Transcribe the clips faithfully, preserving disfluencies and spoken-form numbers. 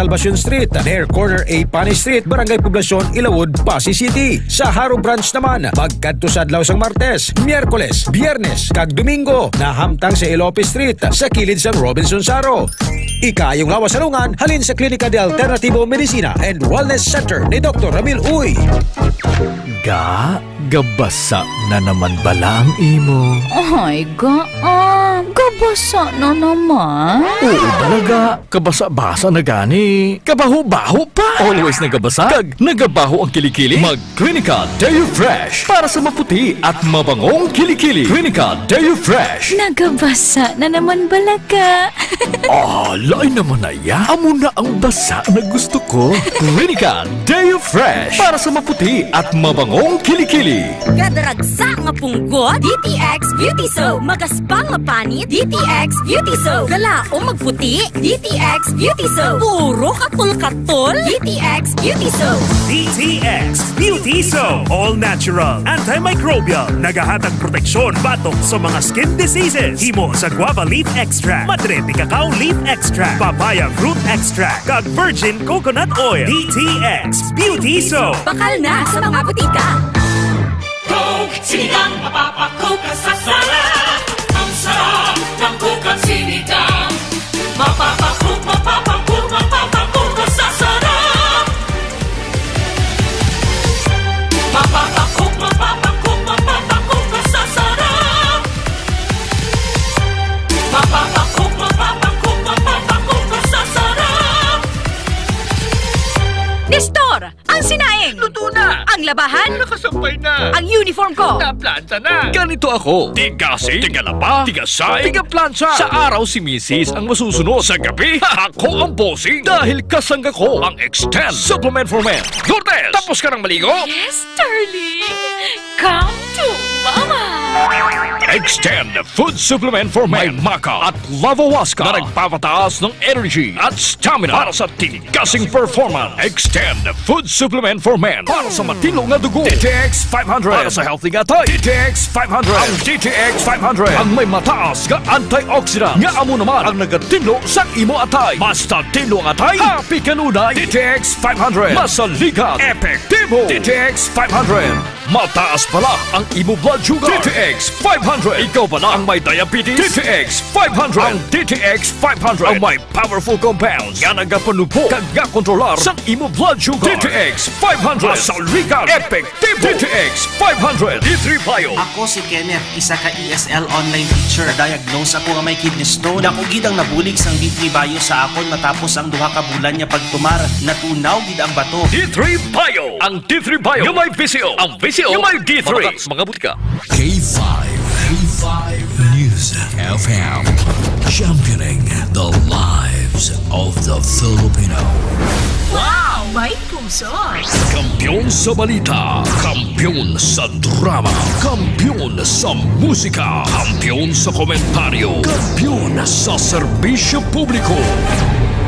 Salvacion Street, near corner A Pani Street, Barangay Poblacion, Ilawod, Passi City. Sa Jaro Branch naman, magkadto sa adlaw sang Martes, Miyerkules, Biyernes, kag Domingo, nahamtang sa Elope Street, sa kilid sang Robinson Jaro. Ikaayong lawas sa lungan, halin sa Klinika de Alternativo Medicina and Wellness Center ni Doktor Ramil Uy. Ga, gabasa na naman bala ang imo? Ay, ga, ah, gabasa na naman. Oo, bala, ga. Kabasa-basa na gani. Kabaho-baho pa. Always nagabasa kag nagabaho ang kilikili. Mag Clinica Deo Fresh para sa maputi at mabangong kilikili. Clinica Deo Fresh. Nagabasa na naman bala ka. Ah, lain naman na ya. Amo na ang basa na gusto ko. Clinica Deo Fresh para sa maputi at mabangong kilikili. Gadaragsa nga punggot, D T X Beauty Soap. Magaspang nga panit, D T X Beauty Soap. Galaom magputi, D T X Beauty Soap. Puro katol-katol, D T X Beauty Soap. D T X Beauty Soap. All natural, antimicrobial. Nagahatag proteksyon batok sa mga skin diseases. Himo sa guava leaf extract, madre de cacao leaf extract, papaya fruit extract, kag virgin coconut oil. D T X Beauty Soap. Bakal na sa mga butika. Coke, sinigang, mapapakup ka sa sarap. Ang sarap ng Coke at sinigang. Mapapakup, mapapakup, mapapakup ka sa sarap. Mapapakup, mapapakup, mapapakup ka sa sarap. Mapapakup, mapapakup, mapapakup ka sa sarap. Nestor! Ang sinaing. Luto na. Ang labahan. Nakasampay na. Ang uniform ko. Naplanta na. Ganito ako. Tigasing, tigalaba, tigasay, tigaplantsa. Sa araw si misis ang masusunod. Sa gabi, ako ang bossing. Dahil kasangga ko ang Extend Supplement for Men. Lourdes, tapos ka nang maligo? Yes, darling. Come to Mama. Extend Food Supplement for Men. May maca at lavawaska na nagpapataas ng energy at stamina para sa tigasing performance. Extend Food Supplement for Men para sa matinlo nga dugo. D T X five hundred para sa healthy nga atay. D T X five hundred. Ang D T X five hundred ang may mataas nga antioxidant nga amo naman ang nagatinlo sa imo atay. Basta tinlo ang atay, happy kanunay. D T X five hundred. Masaligan. Epektibo. D T X five hundred. Mataas bala ang imo blood sugar. D T X five hundred. Ikaw bala ang may diabetes? D T X five hundred. Ang D T X five hundred ang may powerful compounds nga nagapanubo kag gakontrolar sang imo blood sugar. D T X five hundred. Masaligan. Epektibo. D T X five hundred. D three Bio. Ako si Kenneth, isa ka E S L online teacher. Diagnose ako nga may kidney stone. Dako gid ang nabulig sang D three Bio sa akon matapos ang duha ka bulan nga pagtumar. Natunaw gid ang bato. D three Bio. Ang D three Bio nga may V C O. Ang V C O nga may D three. Mabata sa mga butika. K five, K five News F M, championing the lives of the Filipino. Wow! May puso! Kampiyon sa balita, kampiyon sa drama, kampiyon sa musika, kampiyon sa komentaryo, kampiyon sa serbisyo publiko.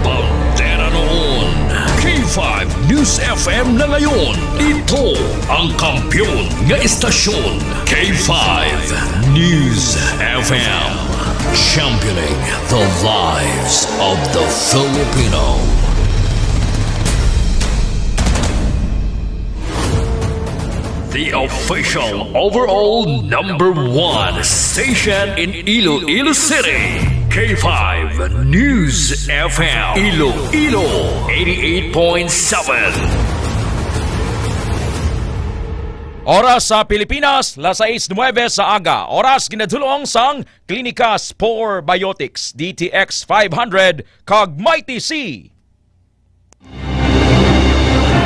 Bandera noon, K five News F M na ngayon. Ito ang kampiyon nga estasyon, K five News F M. Championing the lives of the Filipino. The official overall number one station in Iloilo City, K five News F M, Iloilo, eighty-eight point seven. Oras sa Pilipinas, las sais nuebe sa aga. Oras ginadul-ong sang Klinika Spore Biotics, D T X five hundred, kag Mighty C.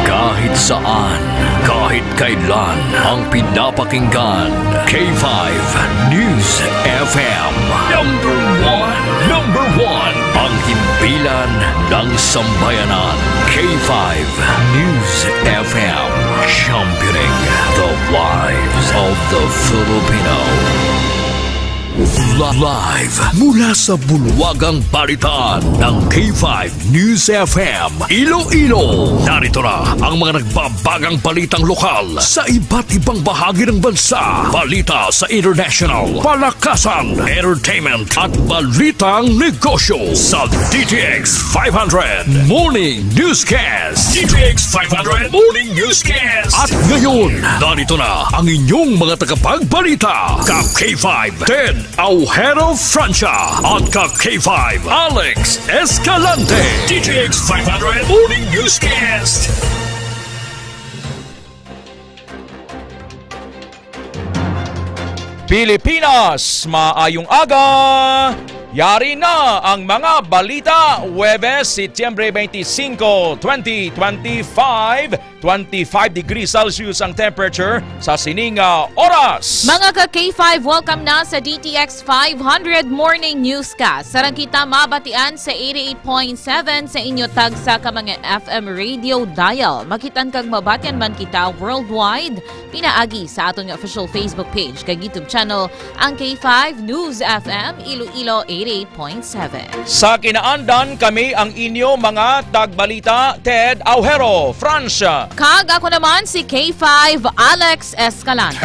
Kahit saan, kahit kailan, ang pinapakinggan, K five News F M. Number one, number one, ang himpilan ng sambayanan. K five News F M, championing the lives of the Filipino. Live mula sa bulwagang balitaan ng K five News F M Iloilo. Narito na ang mga nagbabagang balitang lokal sa iba't ibang bahagi ng bansa. Balita sa international, palakasan, entertainment, at balitang negosyo sa D T X five hundred Morning Newscast. D T X five hundred Morning Newscast. At ngayon, narito na ang inyong mga tagapagbalita, ka K five Ted Aujero Francia at ka K five Alex Escalante. D T X five hundred Morning Newscast. Pilipinas, maayong aga! Yari na ang mga balita. Huwebes, Setyembre twenty-five, twenty twenty-five, twenty-five degrees Celsius ang temperature sa sining, ah, oras. Mga ka K five, welcome na sa D T X five hundred Morning Newscast. Sarang kita mabatian sa eighty-eight point seven sa inyo tagsa ka mga F M radio dial. Makitan kag mabatian man kita worldwide pinaagi sa aton nga official Facebook page kag YouTube channel, ang K five News F M Iloilo eighty-eight point seven. Sa kinaandan, kami ang inyo mga tagbalita, Ted Aujero, Francia. Kag ako naman si K five Alex Escalante.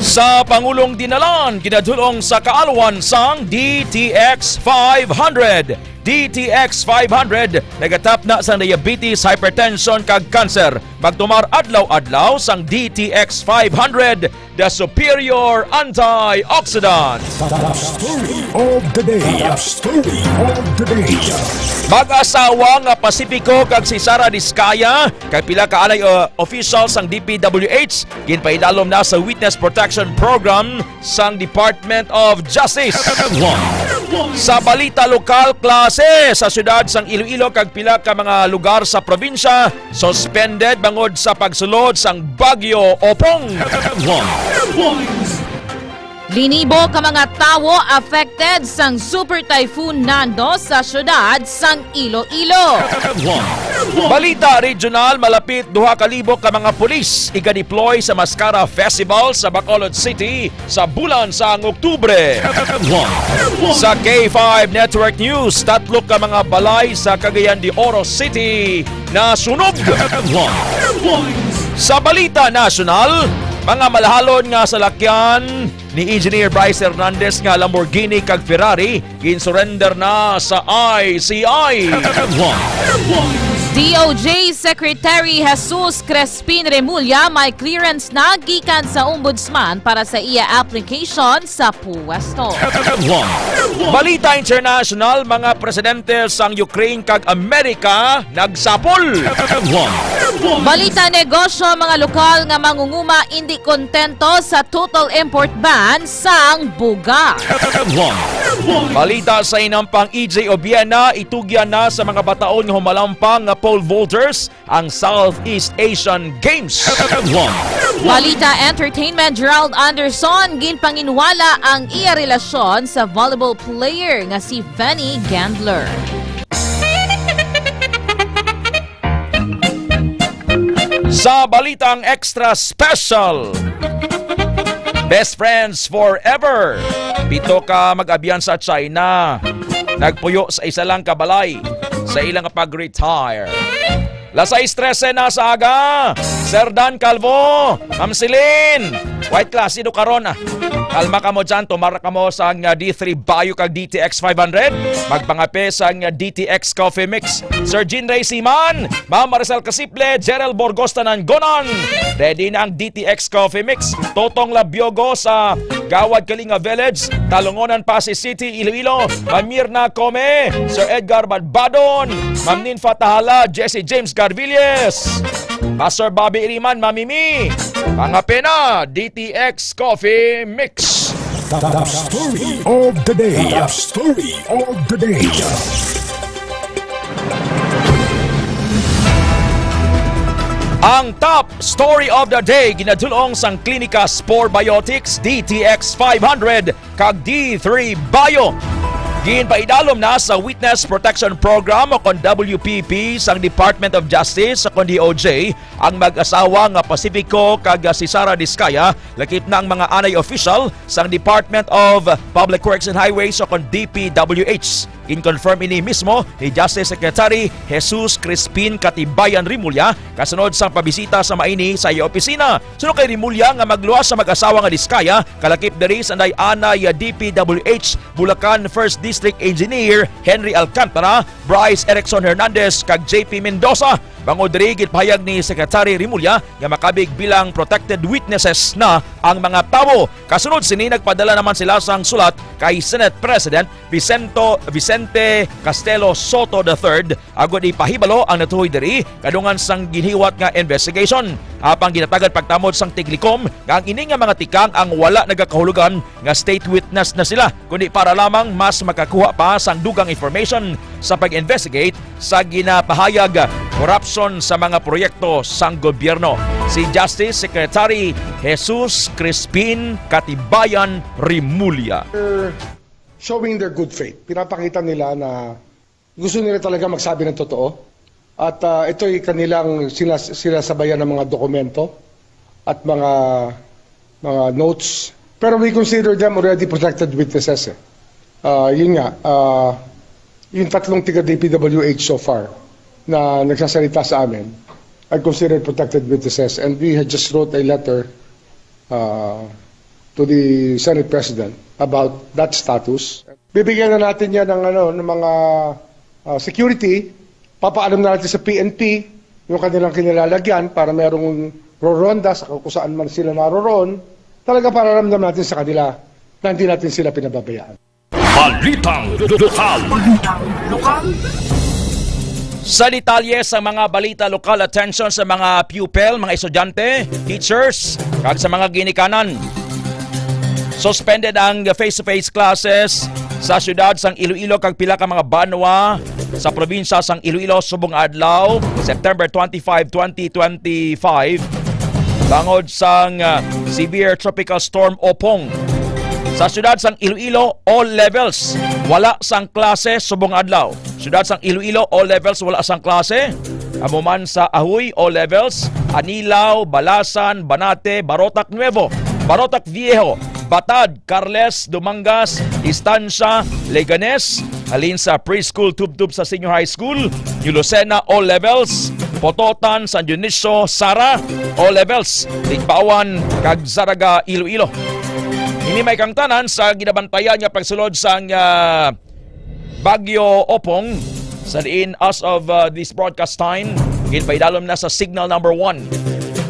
Sa Pangulong Dinalan, ginadulong sa kaalwan sang D T X five hundred. D T X five hundred, nagatapna sang diabetes, hypertension, kag cancer. Magtumar adlaw-adlaw sang D T X five hundred, the superior antioxidant. The story of the day. The story of the day. Mag-asawa nga Pacifico kag si Sara Discaya, kag pila ka anay, uh, official sang D P W H, ginpaidalom na sa Witness Protection Program sang Department of Justice. Sa balita lokal, klase sa siyudad sang Iloilo kag pila ka mga lugar sa probinsya suspended bangod sa pagsulod sang Bagyo Opong. Linibo ka mga tawo affected sang Super Typhoon Nando sa siyudad sang Iloilo. Balita regional, malapit duha ka libo ka mga pulis iga-deploy sa Mascara Festival sa Bacolod City sa bulan sang Oktubre. Sa K five Network News, tatlo ka mga balay sa Cagayan de Oro City nasunog. Sa balita nasyonal, mga malahalon nga salakyan ni Engineer Bryce Hernandez nga Lamborghini kag Ferrari ginsurrender na sa I C I. D O J Secretary Jesus Crespin Remulla may clearance na gikan sa Ombudsman para sa iya application sa pwesto. Balita international, mga presidente sang Ukraine kag Amerika nagsapol. Balita negosyo, mga lokal nga mangunguma indi kontento sa total import ban sang bugas. Balita sa inampang, E J Obiena, itugyan na sa mga bataon nga humalampang nga pole vaulters ang Southeast Asian Games. Balita entertainment, Gerald Anderson, ginpanginwala ang iya relasyon sa volleyball player nga si Fanny Gandler. Sa balitang extra special, best friends forever. Pito ka mag-abyan sa China nagpuyo sa isa lang ka balay sa ilang pag-retire. Las sais trese na sa aga. Sir Dan Calvo, Ma'am Celine, white class, ido karon, ah. Kalma kamo dyan, tumara kamo sa nga D three Bayo kag D T X five hundred. Magpangape sa nga D T X Coffee Mix. Sir Jean Ray Siman, Ma'am Maricel Casiple, Gerald Borgos, Tananggonan. Ready na ang D T X Coffee Mix. Totong Labiogo sa Gawad Kalinga Village, Talungonan, Passi City, Iloilo. Ma'am Mirna Come, Sir Edgar Badbadon, Ma'am Ninfa Tahala, Jesse James Garvilles, Pastor Bobby Iriman, Mami Mi. Mga pena, D T X Coffee Mix. The, the story of the day. The story of the day. Ang top story of the day ginadulong sang Klinika Spore Biotics, D T X five hundred, kag D three Bio. Ginpaidalom na sa Witness Protection Program o kon W P P sang Department of Justice o kon D O J ang mag-asawa nga Pacifico kag si Sara Discaya, lakip na ang mga anay official sang Department of Public Works and Highways o kon D P W H. Gin-confirm ini mismo ni Justice Secretary Jesus Crispin Katibayan Remulla kasunod sang pabisita sa maini sa iya opisina. Suno kay Remulla nga magluwas sa mag-asawa nga Discaya, kalakip diri sa Anay-anay D P W H Bulacan First District Engineer Henry Alcantara, Bryce Erickson Hernandez, kag J P Mendoza. Bangod diri, ginpahayag ni Secretary Remulla nga makabig bilang protected witnesses na ang mga tawo. Kasunod sini, nagpadala naman sila sang sulat kay Senate President Vicento, Vicente Castelo Soto the third, agod ipahibalo ang natuhoy diri kadungan sang ginhiwat nga investigation. Apang ginatagad pagtamod sang Tiglikom nga ang ini nga mga tikang ang wala nagakahulugan nga state witness na sila, kundi para lamang mas makakuha pa sang dugang information sa pag-investigate sa ginapahayag korupsyon sa mga proyekto sang gobyerno. Si Justice Secretary Jesus Crispin Katibayan Remulla. Showing their good faith. Pinapakita nila na gusto nila talaga magsabi ng totoo. At ah, ito'y kanilang sinas- sinasabayan ng mga dokumento at mga mga notes. Pero we consider them already protected witnesses. Eh. Ah, yun nga, ah, yung tatlong tiga D P W H so far na nagsasalita sa amin are considered protected witnesses. And we had just wrote a letter uh, to the Senate President about that status. Bibigyan na natin yan ng, ano, ng mga uh, security. Papaalam na natin sa P N P yung kanilang kinilalagyan para merong roronda sa kung saan man sila naroroon. Talaga para ramdam natin sa kanila na hindi natin sila pinababayaan. Balitang lokal. Sa detalye sa mga balita lokal, atensyon sa mga pupil, mga estudyante, teachers, kag sa mga ginikanan. Suspended ang face-to-face classes sa siyudad sang Iloilo kag pila ka mga banwa sa probinsya sang Iloilo subong adlaw, September twenty-five, twenty twenty-five, bangod sang ah, severe tropical storm Opong. Sa siyudad sang Iloilo, all levels wala sang klase subong adlaw. Siyudad sang Iloilo, all levels wala sang klase. Amo man sa Ajuy, all levels, Anilao, Balasan, Banate, Barotac Nuevo, Barotac Viejo, Batad, Carles, Dumangas, Estancia, Leganes, halin sa preschool tubtob sa senior high school, New Lucena, all levels, Pototan, San Dionisio, Sara, all levels, Tigbauan, kag Zarraga, Iloilo. Ini may kangtanan sa ginabantayan nga pagsulod sang ah, Bagyo Opong, sa diin as of ah, this broadcast time, ginpaidalom na sa signal number one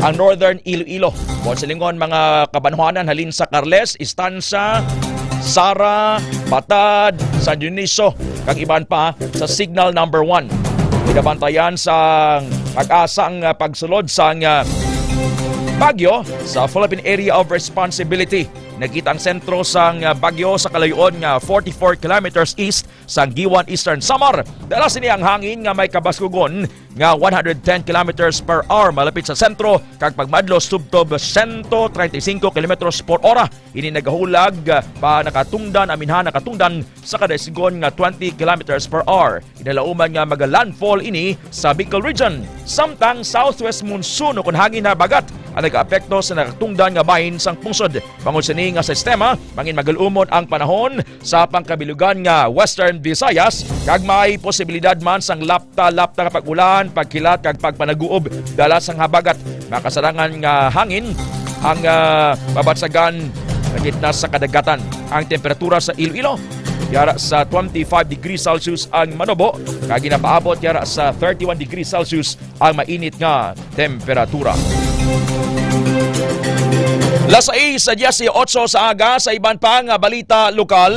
ang Northern Iloilo. Buot silingon, mga kabanwahanan halin sa Carles, Estancia, Sara, Batad, San Dionisio, kag iban pa sa signal number one. Ginabantayan sang pag-asa ang ah, pagsulod sang ah, bagyo sa Philippine Area of Responsibility. Nakita ang sentro sang ah, bagyo sa kalayo-on nga forty-four kilometers east sang Guiuan, Eastern Samar. Dala sini ang hangin nga may kabaskugon nga one hundred ten kilometers per hour malapit sa sentro kag pagmadlos tubtob sento treinta y cinco kilometros por ora. Ini nagahulag, ah, pa nakatungdan, aminhan nakatungdan sa kadasgon nga twenty kilometers per hour. Kinalauman nga maga-landfall ini sa Bicol Region. Samtang southwest monsoon ukon hangin habagat ang nagaapekto sa nakatungdan nga bahin sang pungsod. Bangod sini nga sistema, mangin magalumon ang panahon sa pangkabilugan nga Western Visayas, kag may posibilidad man sang lapta-lapta nga pag-ulan, pagkilat, kag pagpanaguob dala sang habagat. Makasarangan nga hangin ang ah, mabatsagan sa gitna sa kadagatan. Ang temperatura sa Iloilo, yara sa twenty-five degrees Celsius ang manubo, kag ginapaabot yara sa thirty-one degrees Celsius ang mainit nga temperatura. Las sais sa dieciocho sa aga, sa iban pa nga balita lokal,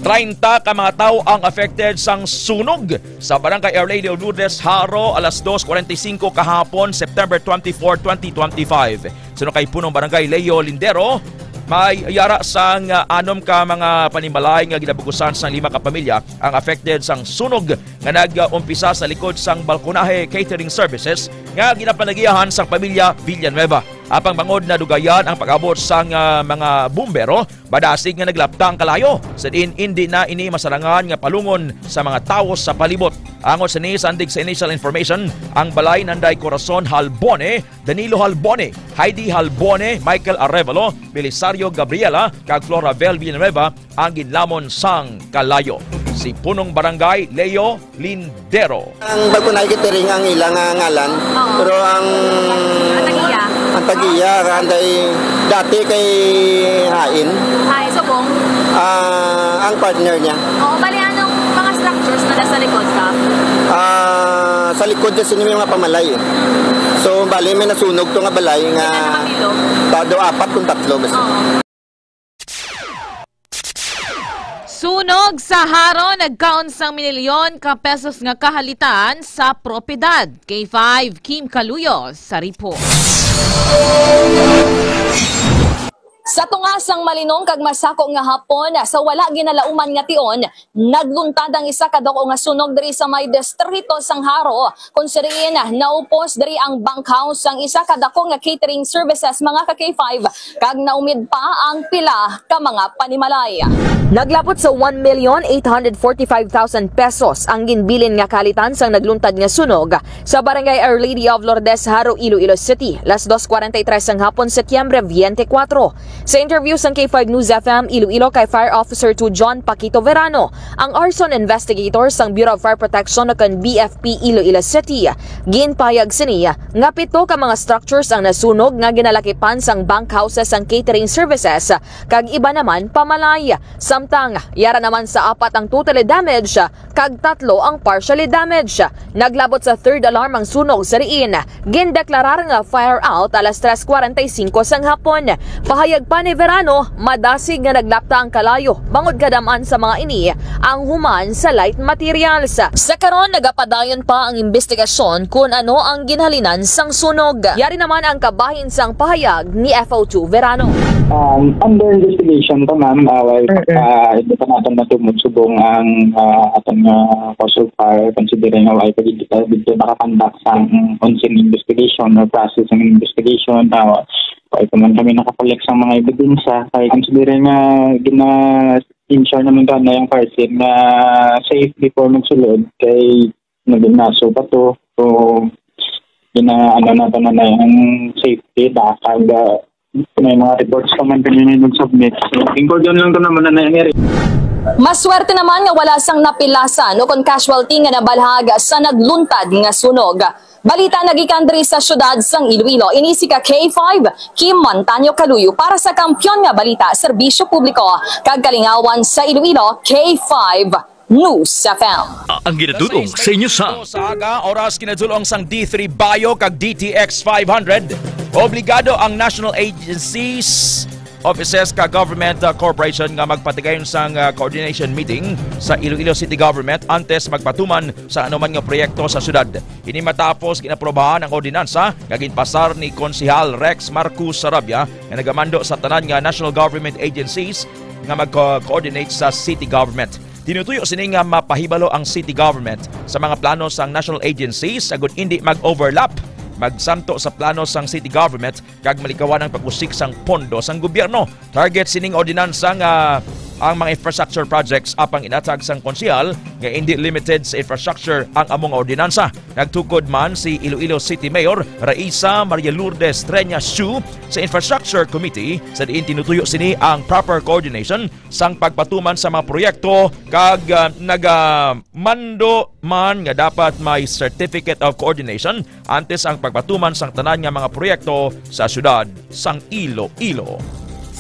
treinta ka mga tawo ang affected sang sunog sa Barangay Our Lady of Lourdes, Jaro, alas dos cuarenta y cinco kahapon, September twenty-four, twenty twenty-five. Suno kay Punong Barangay Leo Lindero, may yara sang ah, anom ka mga panimalay nga ginabugusan sang lima ka pamilya ang affected sang sunog nga nag-umpisa sa likod sang Balconaje Catering Services nga ginapanagiahan sang pamilya Villanueva. Apang bangod nadugayan ang pag-abot sang, ah, mga bumbero, madasig nga naglapta ang kalayo. Sa diin indi na ini masarangan nga palungon sa mga tawo sa palibot. Angot sini, sandig sa initial information, ang balay nanday Corazon Halbone, Danilo Halbone, Heidi Halbone, Michael Arevalo, Belisario Gabriela, kag Flora Vel Villanueva ang ginlamon sang kalayo. Si Punong Barangay Leo Lindero. Ang Balconay Catering ang ilang, ah, ngalan, Oo. pero ang Ang tagiya. ang tagiya, kanday dati kay Hain, Ay, subong. ah, ang partner niya. Oo, bali, anong mga structures na nasa likod ka? Ah, sa likod kasi may mga pamalay, eh. So, bali, may nasunog to nga balay nga May nakabilog. ta-, daw apat kung tatlo, basta. Oo. Sunog sa Jaro nagkaon sang minilyon ka pesos nga kahalitan sa propiedad. K five, Kim Caluyo sa report. Sa tunga sang malinong kag masako nga hapon, sa wala ginalauman nga tion, nagluntad ang isa ka dako nga sunog diri sa may distrito sang Jaro, kung sa diin naupos diri ang bunkhouse sang isa ka dako nga catering services, mga ka K five, kag naumid pa ang pila ka mga panimalay. Naglabot sa one million eight hundred forty-five thousand pesos ang ginbilin nga kahalitan sang nagluntad nga sunog sa Barangay Our Lady of Lourdes, Jaro, Iloilo City, las dos cuarenta y tres sang hapon, Setyembre twenty-four. Sa interview sang K five News F M Iloilo kay Fire Officer two John Paquito Verano, ang arson investigator sang Bureau of Fire Protection o kon B F P Iloilo City, ginpahayag sini nga pito ka mga structures ang nasunog nga ginalakipan sang bunk houses sang catering services kag iba naman pamalay. Samtang yara naman sa apat ang totally damaged kag tatlo ang partially damaged. Naglabot sa third alarm ang sunog sa diin gindeklarar nga fire out alas tres cuarenta y cinco sang hapon. Pahayag pa ni Verano, madasig nga naglapta ang kalayo bangod kadam-an sa mga ini ang human sa light materials. Sa karon, nagapadayon pa ang imbestigasyon kon ano ang ginhalinan sang sunog. Yari naman ang kabahin sang pahayag ni F O two Verano. Um, under investigation pa, ma'am. Ah, while Mm-mm. Ah, hindi pa natin matumod subong ang, ah, aton nga cause of fire, considering nga wala pa gid kita dito nakakonduct sang unsing investigation or process ng investigation. Ah, wala pa man kami nakakollect sa mga ebidensya. Kay considering nga gina-ensure naman ka na yung fire scene na safe before magsulod, kay naginaso pa to. So, gina-, ano na to na, na yung safety, baka ga-, may mga reports pa man kami may nag-submit. So, include yun lang to naman na nangyari. Maswerte naman nga wala sang napilasan o kon casualty nga nabalhag sa nagluntad nga sunog. Balita nagikan diri sa siyudad sang Iloilo. Ini si ka K five, Kim Montaño Caluyo para sa Kampiyon nga Balita, Serbisyo Publiko, kag Kalingawan sa Iloilo, K five News F M. Ang ginadudong sa inyo sa Sa aga, oras kinadulong sang D three Bio kag D T X five hundred. Obligado ang national agencies, offices ka government, uh, corporation nga magpatigayon sang, uh, coordination meeting sa Iloilo City Government antes magpatuman sa anuman nga proyekto sa syudad. Ini matapos ginaprobahan ang ordinansa nga ginpasar ni Konsehal Rex Marcus Sarabia nga nagamando sa tanan nga national government agencies nga mag-coordinate sa city government. Tinutuyo sini nga mapahibalo ang city government sa mga plano sang national agencies agud indi mag-overlap, magsanto sa plano sang city government kag malikawan ang pag-usik sang pondo sang gobyerno. Target sining ordinansa nga ang mga infrastructure projects apang inatag sang konsehal nga indi limited sa infrastructure ang amo nga ordinansa. Nagtukod man si Iloilo City Mayor Raisa Maria Lourdes Treña Shu sa Infrastructure Committee, sa diin tinutuyo sini ang proper coordination sang pagpatuman sa mga proyekto kag, ah, nagamando man nga dapat may Certificate of Coordination antes ang pagpatuman sang tanan nga mga proyekto sa siyudad sang Iloilo.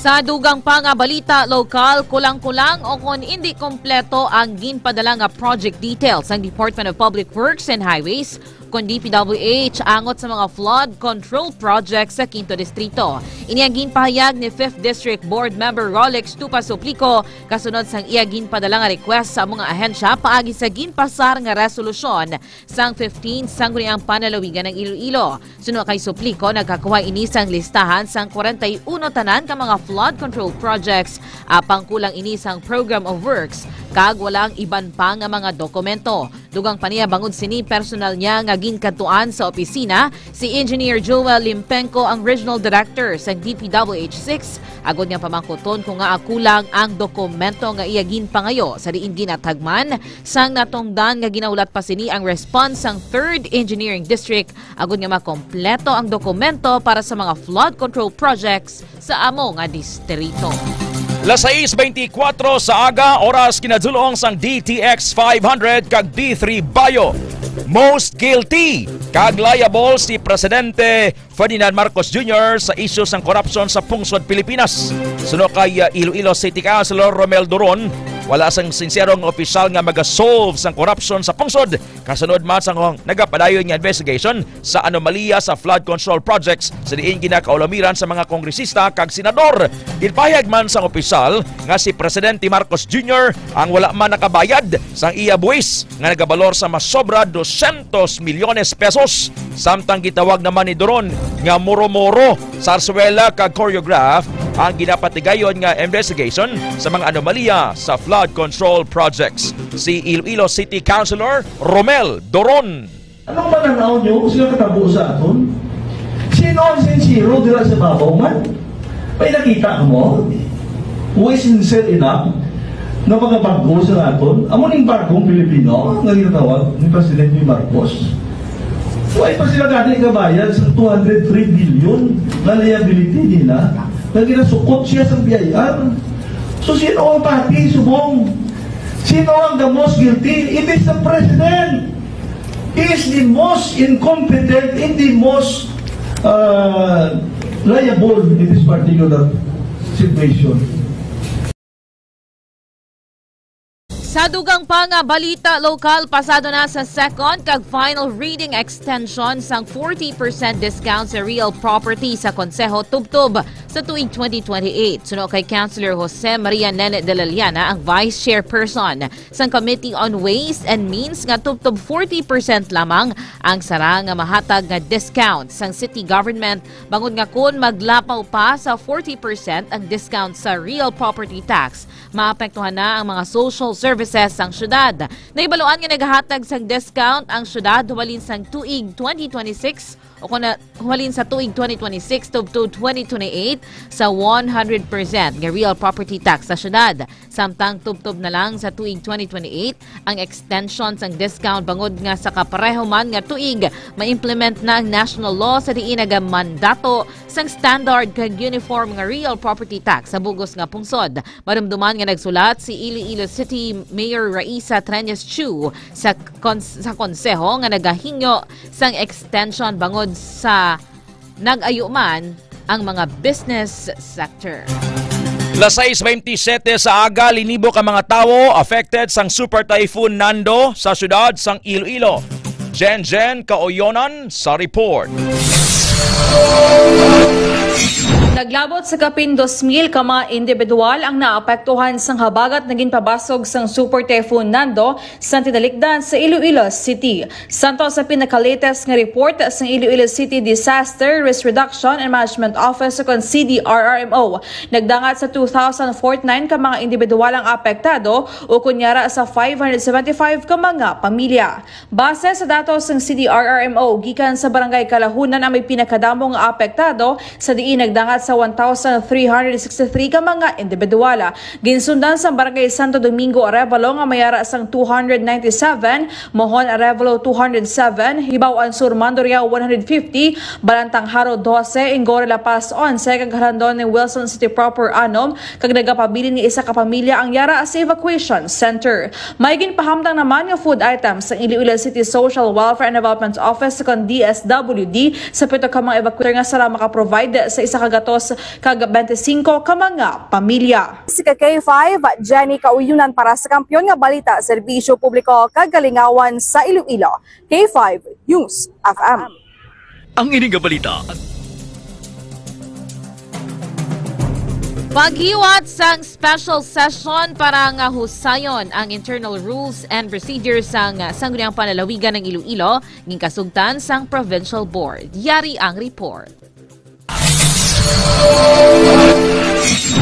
Sa dugang pa nga balita lokal, kulang-kulang o kon indi kompleto ang ginpadala nga project details sang Department of Public Works and Highways kon D P W H angot sa mga flood control projects sa Quinto Distrito. Ini ang ginpahayag ni Fifth District Board Member Rolex Tupa Suplico kasunod sang iya ginpadala nga request sa amo nga ahensya paagi sa ginpasar nga resolusyon sang fifteenth Sangguniang Panlalawigan ng Iloilo. Suno kay Suplico, nagkakuha ini sang listahan sang kwarenta y uno tanan ka mga flood control projects, apang kulang ini sang program of works kag wala ang iban pa nga mga dokumento. Dugang pa niya, bangod sini, personal niya nga ginkadtuan sa opisina si Engineer Joel Limpenco, ang Regional Director sang D P W H six, agod nga pamangkuton kung ngaa kulang ang dokumento nga iya ginpangayo, sa diin ginatagman sang natungdan nga ginahulat pa sini ang response sang Third Engineering District agod nga makompleto ang dokumento para sa mga flood control projects sa amo nga distrito. Las sais beintikwatro sa aga, oras kinadulong sang D T X five hundred kag D three Bayo. Most guilty kag liable si Presidente Ferdinand Marcos Junior sa isyu sang korupsyon sa pungsod Pilipinas. Suno kay, uh, Iloilo City Councilor Romel Duron, wala sang sinsero nga opisyal nga magasolve sang korupsyon sa pungsod, kasunod man sang nagapadayon nga investigation sa anomalya sa flood control projects sa diin ginakaulamiran sa mga kongresista kag senador. Ginpahayag man sang opisyal nga si Presidente Marcos Junior ang wala man nakabayad sang iya buwis nga nagabalor sa masobra dosyentos milyones pesos, samtang gitawag naman ni Duron nga muro-muro, sarsuela kag choreograph ang ginapatigayon nga investigation sa mga anomalya sa flood control projects. Si Iloilo City Councilor Romel Doron. Anong mananaw nyo sila katabo sa aton? Sino ang sincero dira sa babaw man? May nakita mo? Who is sincere enough nga makabag-o sa aton? Amo ning bagong Pilipino nga ginatawag ni Presidente Marcos. Why pa sila gani kabayad sa two hundred three billion nga liability nila nga ginasukot siya sa B I R? So, sino ang pati subong? Sino ang the most guilty? It is the president. He is the most incompetent and the most, uh, liable in this particular situation. Sa dugang pa nga balita lokal, pasado na sa second kag final reading extension sang forty percent discount sa real property sa Konseho tubtob sa tuig twenty twenty-eight. Suno kay Councilor Jose Maria Nene de la Llana, ang Vice Chairperson sang Committee on Ways and Means, nga tubtob forty percent lamang ang sara nga mahatag nga discount sang city government, bangod nga kon maglapaw pa sa forty percent ang discount sa real property tax, maapektuhan na ang mga social services sang syudad. Nahibaluan nga nagahatag sang discount ang syudad hubalin sang tuig twenty twenty-six o kon na hubalin sa tuig twenty twenty-six tubtob twenty twenty-eight sa one hundred percent nga real property tax sa syudad. Samtang tubtob na lang sa tuig twenty twenty-eight ang extension sang discount, bangod nga sa kapareho man nga tuig ma-implement na ang national law sa diin nagamandato sang standard kag uniform nga real property tax sa bug-os nga pungsod. Madumduman nga nagsulat si Iloilo City Mayor Raisa Treñas Chu sa kons-, sa konseho nga nagahingyo sang extension bangod sa nag-ayo man ang mga business sector. Las sais beintisete sa aga, linibo ka mga tawo affected sang Super Typhoon Nando sa siyudad sang Iloilo. Jen Jen Kaoyonan sa report. Naglabot sa kapin dos mil ka mga individual ang naapektuhan sang habagat nga ginpabasog sang Super Typhoon Nando sa tinalikdan sa Iloilo City. Samtang sa pinaka-latest nga report sang Iloilo City Disaster Risk Reduction and Management Office o kon C D R R M O, nagdangat sa two thousand forty-nine ka mga individual ang apektado, o kon yara sa five hundred seventy-five ka mga pamilya. Base sa datos sang C D R R M O, gikan sa Barangay Kalahunan ang may pinakadamo nga apektado, sa diin nagdangat sa one thousand three hundred sixty-three ka mga individual. Ginsundan sang Barangay Santo Domingo, Arevalo nga may ara sang two hundred ninety-seven, Mohon, Arevalo two hundred seven, Hibaw-an Sur, Mandurriao one hundred fifty, Balantang Jaro dose, Ingoren, La Paz onse, kag Jalondon ni Wilson City Proper anom, kag nagapabilin nga isa ka pamilya ang yara sa evacuation center. May ginpahamtang naman nga food items ang Iloilo City Social Welfare and Development Office kon D S W D sa pito ka mga evacuator nga sara maka-provide sa isa ka gatos kag bente singko ka mga pamilya. Si ka K five, Jenny Kauyunan para sa Kampiyon nga Balita, Serbisyo Publiko kag Kalingawan sa Iloilo, K five News F M. Ang ini nga balita. Paghiwat sang special session para nga husayon ang internal rules and procedures sang Sangguniang Panlalawigan ng Iloilo, ginkasugtan sang Provincial Board. Yari ang report.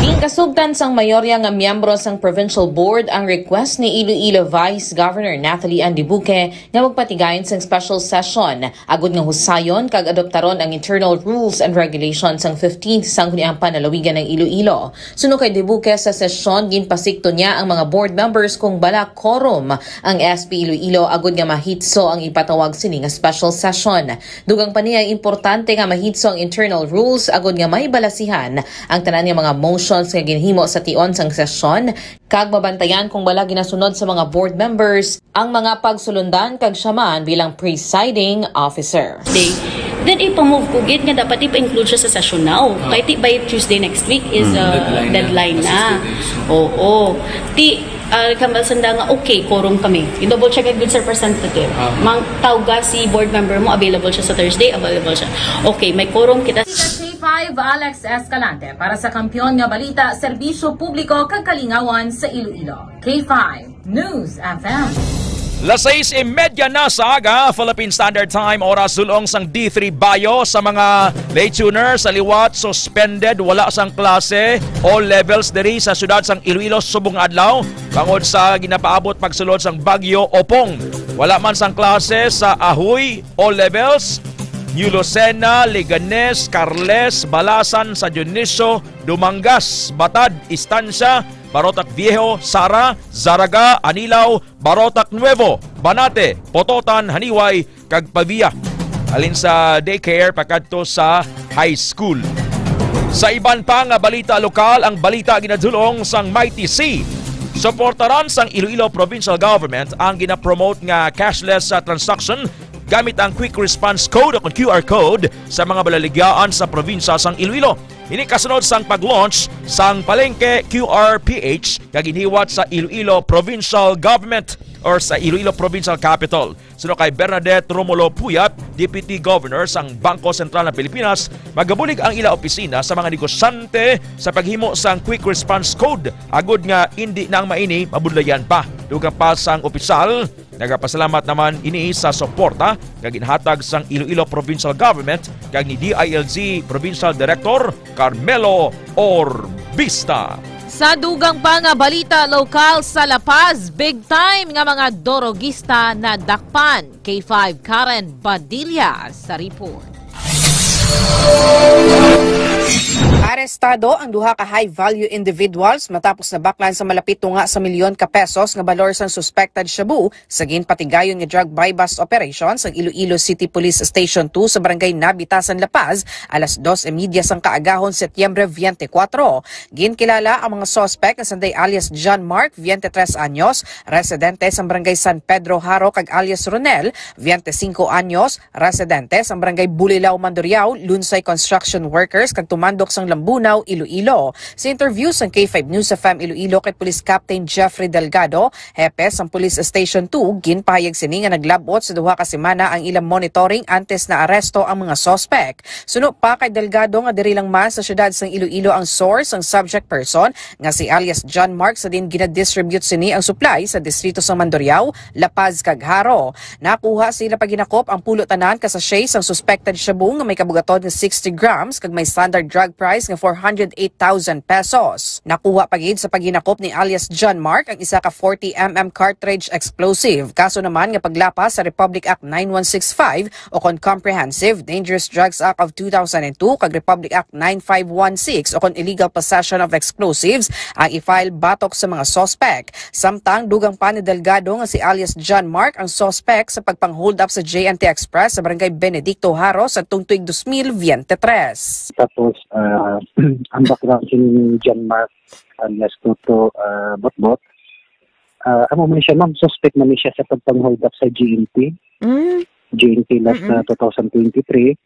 Ginkasugtan sang mayorya nga miyembro sang Provincial Board ang request ni Iloilo Vice Governor Natalie Ann Debuque nga magpatigayon sang special session agud nga husayon kag adoptaron ang internal rules and regulations sang fifteenth Sangguniang Panlalawigan ng Iloilo. Suno kay Debuque, sa sesyon ginpasikto niya ang mga board members kung bala quorum ang S P Iloilo agud nga mahitso ang ipatawag sini nga special session. Dugang pa niya, importante nga mahitso ang internal rules agud nga may balasihan ang tanan nga mga motions nga ginhimo sa tion sang sesyon, kag mabantayan kung bala ginasunod sa mga board members ang mga pagsulundan kag siya man bilang presiding officer. Day. Then ipa-move ko gid nga dapat ipa-include siya sa session now. Kay ti by Tuesday next week is Hmm, uh, deadline na. Deadline na. Assistant. Oo. Ti uh, kambal sanda nga okay, quorum kami. I-double check gid, sir, representative. Ah. Mang tawga si board member mo, available siya sa Thursday, available siya. Okay, may quorum kita. K five, Alex Escalante para sa Kampiyon nga Balita, Serbisyo Publiko kag Kalingawan sa Iloilo. K five News F M. Las sais y media na sa aga, Philippine Standard Time, oras dulong sang D three Bayo. Sa mga late tuner, sa liwat, suspended, wala sang klase, all levels diri sa siyudad sang Iloilo subong nga adlaw, bangod sa ginapaabot pagsulod sang Bagyo Opong. Wala man sang klase sa Ajuy, all levels, New Lucena, Leganes, Carles, Balasan, San Dionisio, Dumangas, Batad, Estancia, Barotac Viejo, Sara, Zarraga, Anilao, Barotac Nuevo, Banate, Pototan, Janiuay, kag Pavia. Halin sa daycare pakadto sa high school. Sa iban pa nga balita lokal, ang balita ginadulong sang Mighty C. Suportaran sang Iloilo Provincial Government ang ginapromote nga cashless, ah, transaction gamit ang Quick Response Code o Q R code sa mga balaligyaan sa probinsya sang Iloilo. Ini kasunod sang pag-launch sang Palengke Q R P H nga ginhiwat sa Iloilo Provincial Government or sa Iloilo Provincial Capitol. Suno kay Bernadette Romulo Puyat, Deputy Governor sang Bangko Sentral ng Pilipinas, magabulig ang ila opisina sa mga negosyante sa paghimo sang Quick Response Code, agud nga indi na ang maini mabudlayan pa. Dugang pa sang opisyal, nagapasalamat naman ini sa suporta nga ginhatag sang Iloilo Provincial Government kag ni D I L G Provincial Director Carmelo Orbista. Sa dugang pa nga balita lokal sa La Paz, big time nga mga dorogista nadakpan. K five Karen Badilla sa report. Arestado ang duha ka high-value individuals matapos nabaklan sa malapit tunga sa milyon ka pesos nga balor sang suspected shabu sa ginpatigayon nga drug buy-bust operation sang Iloilo City Police Station two sa Barangay Nabitasan, La Paz, alas dos y media sang kaagahon, Setyembre twenty-four. Ginkilala ang mga suspek nga sanday alias John Mark, twenty-tres anyos, residente sa Barangay San Pedro, Jaro, kag alias Ronel, twenty-cinco anyos, residente sa Barangay Bulilao, Mandurriao, lunsay construction workers kag tumandok sang Lambunao, Iloilo. Sa interview sang K five News F M Iloilo kay Police Captain Jeffrey Delgado, hepe sang Police Station two, ginpahayag sini nga naglab-ot sa duha ka semana ang ilang monitoring antes naaresto ang mga suspek. Suno pa kay Delgado nga diri lang man sa siyudad sang Iloilo ang source sang subject person nga si alias John Mark, sa diin ginadistribute sini ang supply sa distrito sang Mandurriao, La Paz, kag Jaro. Nakuha sa ila paghinakop ang pulo tanan ka sachet sang suspected shabu nga may kabugaton nga sixty grams kag may standard drug price nga four hundred eight thousand pesos. Nakuha pa gid sa paghinakop ni alias John Mark ang isa ka forty M M cartridge explosive. Kaso naman nga paglapas sa Republic Act nine one six five o kon Comprehensive Dangerous Drugs Act of two thousand and two kag Republic Act nine five one six o kon Illegal Possession of Explosives ang i-file batok sa mga suspek. Samtang dugang pa ni Delgado nga si alias John Mark ang suspek sa pagpang-hold up sa J N T Express sa Barangay Benedicto, Jaro, sa tuig dos mil veintitrés. Tapos, ah, ang background sini ni John Mark alias Toto, ah, Botbot. Ah, amo man siya, ma'am, suspect man siya sa pagpang-hold up sa G N P. Mm. G N P last Mm-mm. na two thousand twenty-three.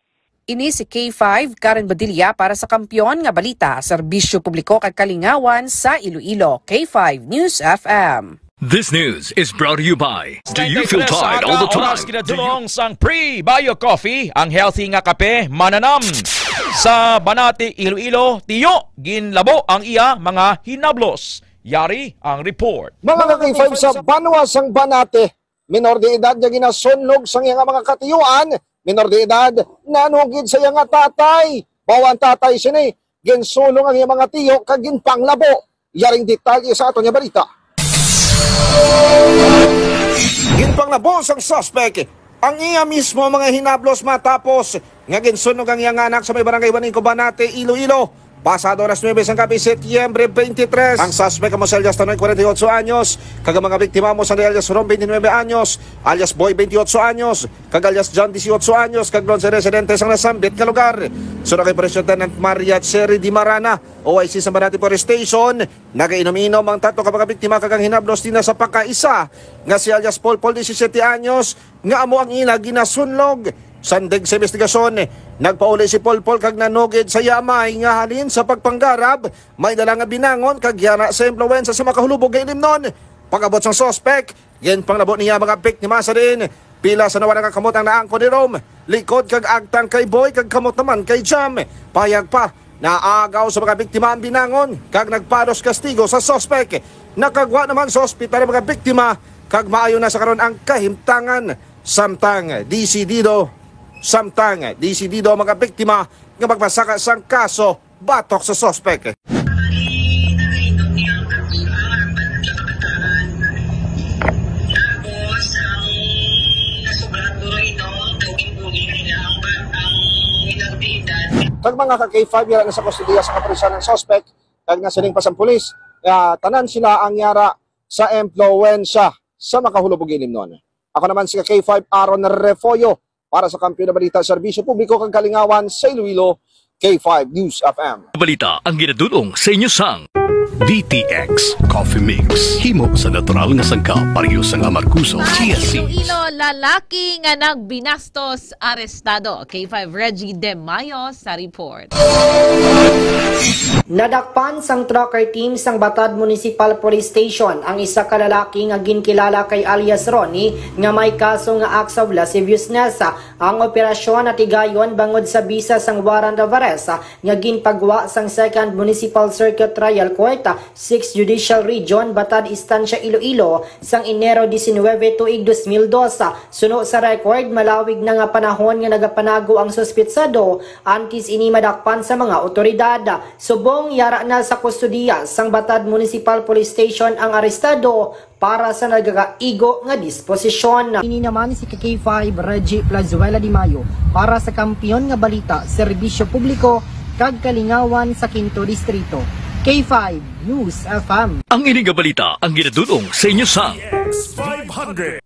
Ini si K five, Karen Badilla para sa Kampiyon nga Balita, Serbisyo Publiko kag Kalingawan sa Iloilo, K five News F M. This news is brought to you by Do you feel tired all the time? Oras kinadulong sang pre-bio coffee, ang healthy nga kape, mananam. Sa Banati, Iloilo, tiyo, ginlabo ang iya mga hinablos. Yari ang report. Mga ka-K five, sa banwa sang Banati, minor de edad nga ginasunlog sang iya nga mga katiyuan, minor de edad, nanugid sa iya nga tatay. Mao ang tatay sini, ginsulong ang iyang mga tiyo kag ginpanglabo. Yaring detalye sa aton nga balita. Ginpanglabo sang suspek ang iya mismo mga hinablos matapos nga ginsunog ang iyang anak sa may barangay Juanico, Banate, Iloilo. Pasado alas nuebe sang gabi, Setyembre twenty-three, ang suspek amo si alias Tanoy, forty-eight anyos, kag ang mga biktima amo sang alias Rom, twenty-nine anyos, alias Boy, twenty-eight anyos, kag alias John, eighteen anyos, kag Lon sa residente sang nasambit nga lugar. Suno kay Police Lieutenant Maria Cherry Dimarana, O I C sa Banate Police Station, nagainom-inom ang tatlo ka mga biktima kag ang hinablos nila sa pagkaisa nga si alias Polpol, disisiete anyos, nga amo ang ila ginasunlog. Sandig sa investigasyon, nagpauli si Polpol kag nanugid sa iya amay nga halin sa pagpanggarab, may dala nga binangon kag yara sa impluwensya sa makahulubog nga ilimnon. Pag-abot sang suspek, ginpanglabo niya mga biktima sa diin pila sa nawara nga kamot ang naangkon ni Rom, likod kag agtang kay Boy kag kamot naman kay Jam. Pahayag pa, naagaw sa mga biktima ang binangon kag nagpalos kastigo sa suspek. Nakagwa naman sa ospital ang mga biktima kag maayo na sa karon ang kahimtangan. Samtang desidido, samtang desidido ang mga biktima nga magpasaka sang kaso batok sa suspek. Tapos, ang nasugat, bro, ito, daw ginbully nila ang bat-, ang minor de edad. Kag mga ka K five, yara na sa kustodiya sa kapulisan ang suspek, kag nasiling pa sang pulis nga tanan sila ang yara sa impluwensya sa makahulubog nga ilimnon. Ako naman si ka K five Aaron Refollo para sa Kampiyon nga Balita, Serbisyo Publiko kag Kalingawan sa Iloilo, K five News F M. Balita ang ginadul-ong sa inyo sang D T X Coffee Mix. Himo sa natural nga sangkap, pareho sang amargoso, chia seeds. Iloilo, lalaki nga nagbinastos, arestado. K five Reggie De Mayo sa report. Nadakpan sang tracker team sang Batad Municipal Police Station ang isa ka lalaki nga ginkilala kay alias Ronnie nga may kaso nga acts of lasciviousness. Ang operasyon natigayon bangod sa bisa sang warrant of arrest nga ginpagwa sang Second Municipal Circuit Trial Court, Sixth Judicial Region, Batad Estancia, Iloilo, sang Enero diecinuebe tuig dos mil dos. Suno sa record, malawig na nga panahon nga nagapanago ang suspitsado antes ini madakpan sa mga otoridad. Subong yara na sa kustodiya sang Batad Municipal Police Station ang arestado para sa nagakaigo nga disposisyon. Ini naman si ka K five Reggie Plazuela de Mayo para sa Kampiyon nga Balita, Serbisyo Publiko, kag Kalingawan sa Quinto Distrito. K five News F M. Ang ini nga balita ang ginadul-ong sa inyo sang X five hundred.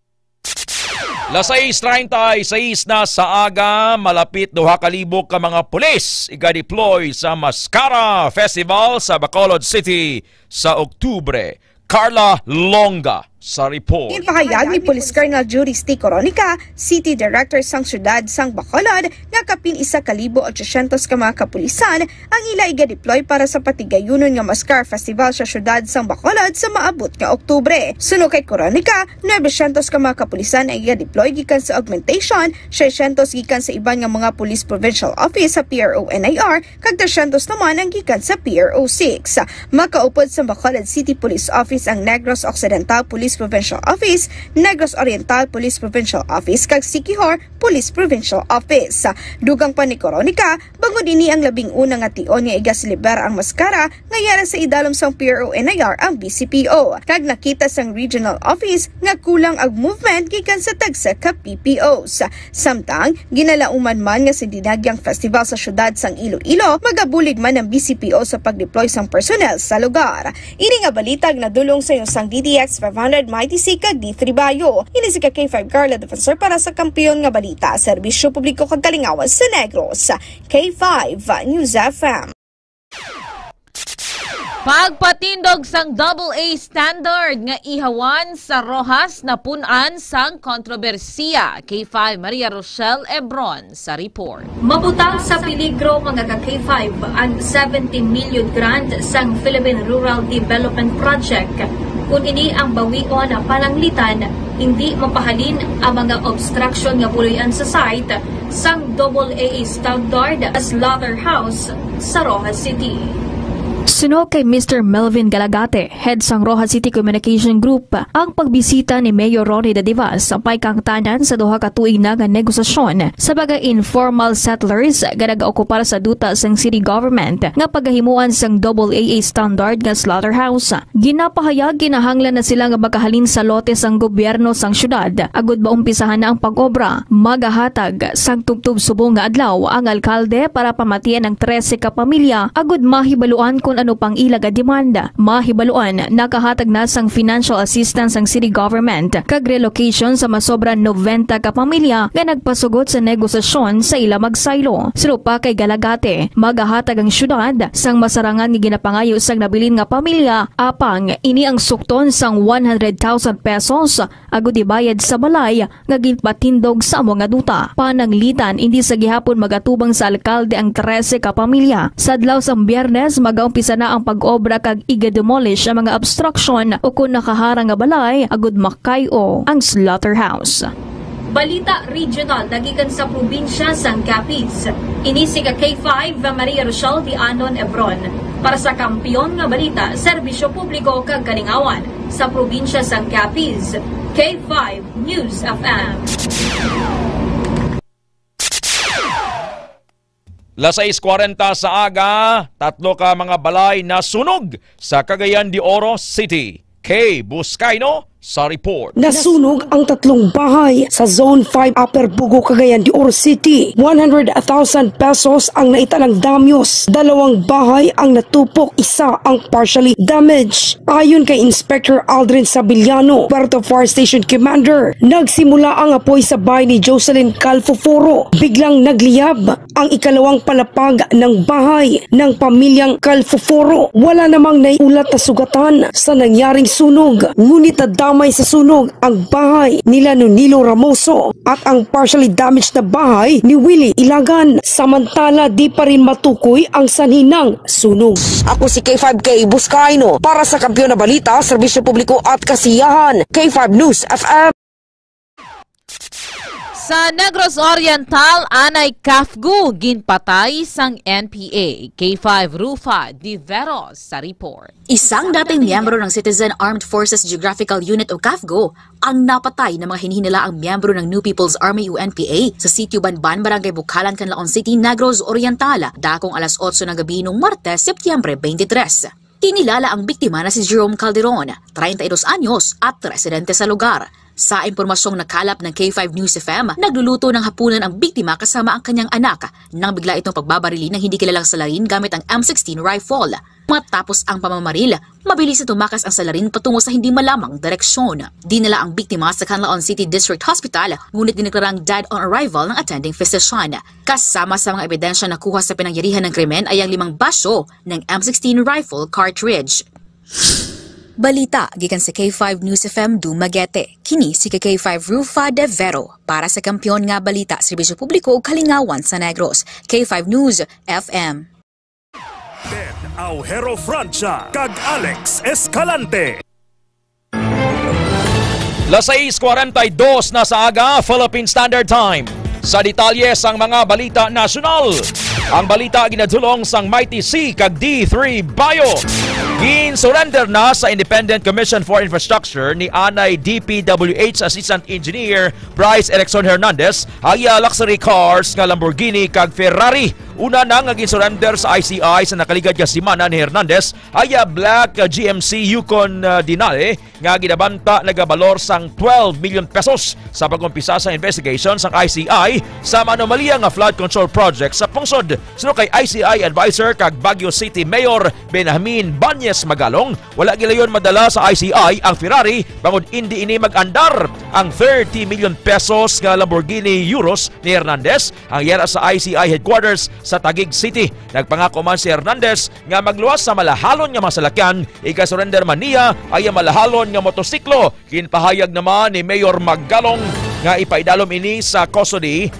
Las sais treinta y seis na sa aga, malapit duha ka libo ka mga pulis iga-deploy sa Mascara Festival sa Bacolod City sa Oktubre. Carla Longa sa report. Ginpahayag ni Police Colonel Juris T. Coronica, City Director sang Siyudad sang Bacolod, nga kapin isa ka libo otsosyentos ka mga kapulisan ang ila iga-deploy para sa patigayunon nga Mascara Festival sa siyudad sang Bacolod sa maabot nga Oktubre. Suno kay Coronica, nuebe syentos ka mga kapulisan ang iga-deploy gikan sa augmentation, seiscientos gikan sa iban nga mga Police Provincial Office sa P R O N I R, kag trescientos naman ang gikan sa P R O six. Makaupod sa Bacolod City Police Office ang Negros Occidental Police Provincial Office, Negros Oriental Police Provincial Office, kag Siquijor Police Provincial Office. Dugang pa ni Coronica, bangod ini ang labing una nga tion nga iga-celebrar ang Mascara nga yara sa idalom sang P R O N I R ang B C P O, kag nakita sang regional office nga kulang ang movement gikan sa tagsa ka P P Os. Samtang, ginalauman man nga sa dinagyang festival sa siyudad sang Iloilo, magabulig man ang B C P O sa pag-deploy sang personnel sa lugar. Ini nga balita ang nadul-ong sa inyo sang D T X five hundred, Mighty C, kag D three Bayo. Ini si ka K five Carla Defensor para sa Kampiyon nga Balita, Serbisyo Publiko kag Kalingawan sa Negros. K five News F M. Pagpatindog sang double A standard nga ihawan sa Roxas napun-an sang kontrobersiya. K five Maria Rochelle Ebron sa report. Mabutang sa peligro, mga ka K five, ang seventy million grant sang Philippine Rural Development Project. Kon ini ang bawion, pananglitan, hindi mapahalin ang mga obstruction nga puloy-an sa site sang double A standard slaughterhouse sa Roxas City. Suno kay Mister Melvin Galagate, head sang Roxas City Communication Group, ang pagbisita ni Mayor Ronnie Dadivas may kahangtanan sa duha ka tuig na nga negosasyon sa mga informal settlers nga nagaokupar sa duta sang city government nga pagahimuan sang double A A standard nga slaughterhouse. Ginapahayag kinahanglan na sila nga makahalin sa lote sang gobyerno sang syudad agud maumpisahan na ang pag-obra. Magahatag sang tubtob subong nga adlaw ang alkalde para pamatian ang trese ka pamilya agud mahibaluan kon ano pang ila nga demanda. Mahibaluan, nakahatag na sang financial assistance ang city government kag relocation sa masobra noventa ka pamilya nga nagpasugot sa negosasyon sa ila magsaylo. Suno pa kay Galagate, magahatag ang syudad sang masarangan nga ginapangayo sang nabilin nga pamilya, apang ini ang sukton sang one hundred thousand pesos agud ibayad sa balay nga ginpatindog sa amo nga duta. Pananglitan, indi sa gihapon magatubang sa alkalde ang trese ka pamilya. Sa adlaw sang Biyernes, magaumpisa na ang pag-obra kag iga-demolish ang mga obstruction ukon nakaharang nga balay agud makay-o ang slaughterhouse. Balita regional nagikan sa probinsya sang Capiz. Ini si ka K five Maria Rochelle Dianon Ebron para sa Kampiyon nga Balita, Serbisyo Publiko kag Kalingawan sa probinsya sang Capiz, K five News F M. Las sais kwarenta sa aga, tatlo ka mga balay nasunog sa Cagayan de Oro City. Kay Buscaino sa report. Nasunog ang tatlong bahay sa Zone five Upper Bugo, Cagayan de Oro City. One hundred thousand pesos ang naitalang damyos. Dalawang bahay ang natupok, isa ang partially damaged. Ayon kay Inspector Aldrin Sabiliano, Puerto Fire Station Commander, nagsimula ang apoy sa bahay ni Jocelyn Calfoforo. Biglang nagliyab ang ikalawang palapag ng bahay ng pamilyang Calfoforo. Wala namang naiulat na sugatan sa nangyaring sunog, ngunit nadamay sa sunog ang bahay nila Nunilo Ramoso at ang partially damaged na bahay ni Willie Ilagan. Samantala, di pa rin matukoy ang sanhi ng sunog. Ako si K five K Buscaino para sa Kampiyon na Balita, Serbisyo Publiko at Kasiyahan, K five News F M. Sa Negros Oriental, anay CAFGU ginpatay sang N P A, K five Rufa de Veros sa report. Isang dating miyembro ng Citizen Armed Forces Geographical Unit o CAFGU ang napatay ng mga hinihinalaang miyembro ng New People's Army o N P A sa Sitio Banban, Barangay Bukalan, Canlaon City, Negros Oriental, dakong alas otso ng gabi nung Martes, Setyembre twenty-three. Kinilala ang biktima na si Jerome Calderon, treinta y dos anyos at residente sa lugar. Sa impormasyong nakalap ng K five News F M, nagluluto ng hapunan ang biktima kasama ang kanyang anak nang bigla itong pagbabarili ng hindi kilalang salarin gamit ang M sixteen rifle. Matapos ang pamamaril, mabilis na tumakas ang salarin patungo sa hindi malamang direksyon. Dinala ang biktima sa Canlaon City District Hospital, ngunit dineklarang dead on arrival ng attending physician. Kasama sa mga ebidensya nakuha sa pinangyarihan ng krimen ay ang limang basyo ng M sixteen rifle cartridge. Balita gikan sa K five News F M Dumaguete. Kini si K five Rufa de Vero para sa Kampiyon nga Balita, Serbisyo Publiko ug Kalingawan sa Negros. K five News F M. Ben Aujero Francia kag Alex Escalante. Las sais kwarenta y dos na sa aga, Philippine Standard Time. Sa detalye sang mga balita nasyonal, ang balita ginadulong sang Mighty C kag D three Bio. Gin-surrender na sa Independent Commission for Infrastructure ni anay D P W H Assistant Engineer Bryce Erickson Hernandez ang iya luxury cars nga Lamborghini kag Ferrari. Una na nga gin-surrender sa I C I sa nakaligad nga semana ni Hernandez ang iya black, uh, G M C Yukon, uh, Denali nga ginabanta nagabalor sang twelve million pesos sa pag-umpisa sa investigation sang I C I sa maanomalya nga flood control project sa pungsod. Suno kay I C I Advisor kag Baguio City Mayor Benjamin Bañez Magalong, wala gilayon madala sa I C I ang Ferrari bangod indi ini mag-andar. Ang thirty million pesos nga Lamborghini Urus ni Hernandez ang yara sa I C I headquarters sa Taguig City. Nagpangako man si Hernandez nga magluwas sa malahalon nga mga salakyan, ika-surrender man niya ang iya malahalon nga motosiklo. Ginpahayag naman ni Mayor Magalong nga ipaidalom ini sa custody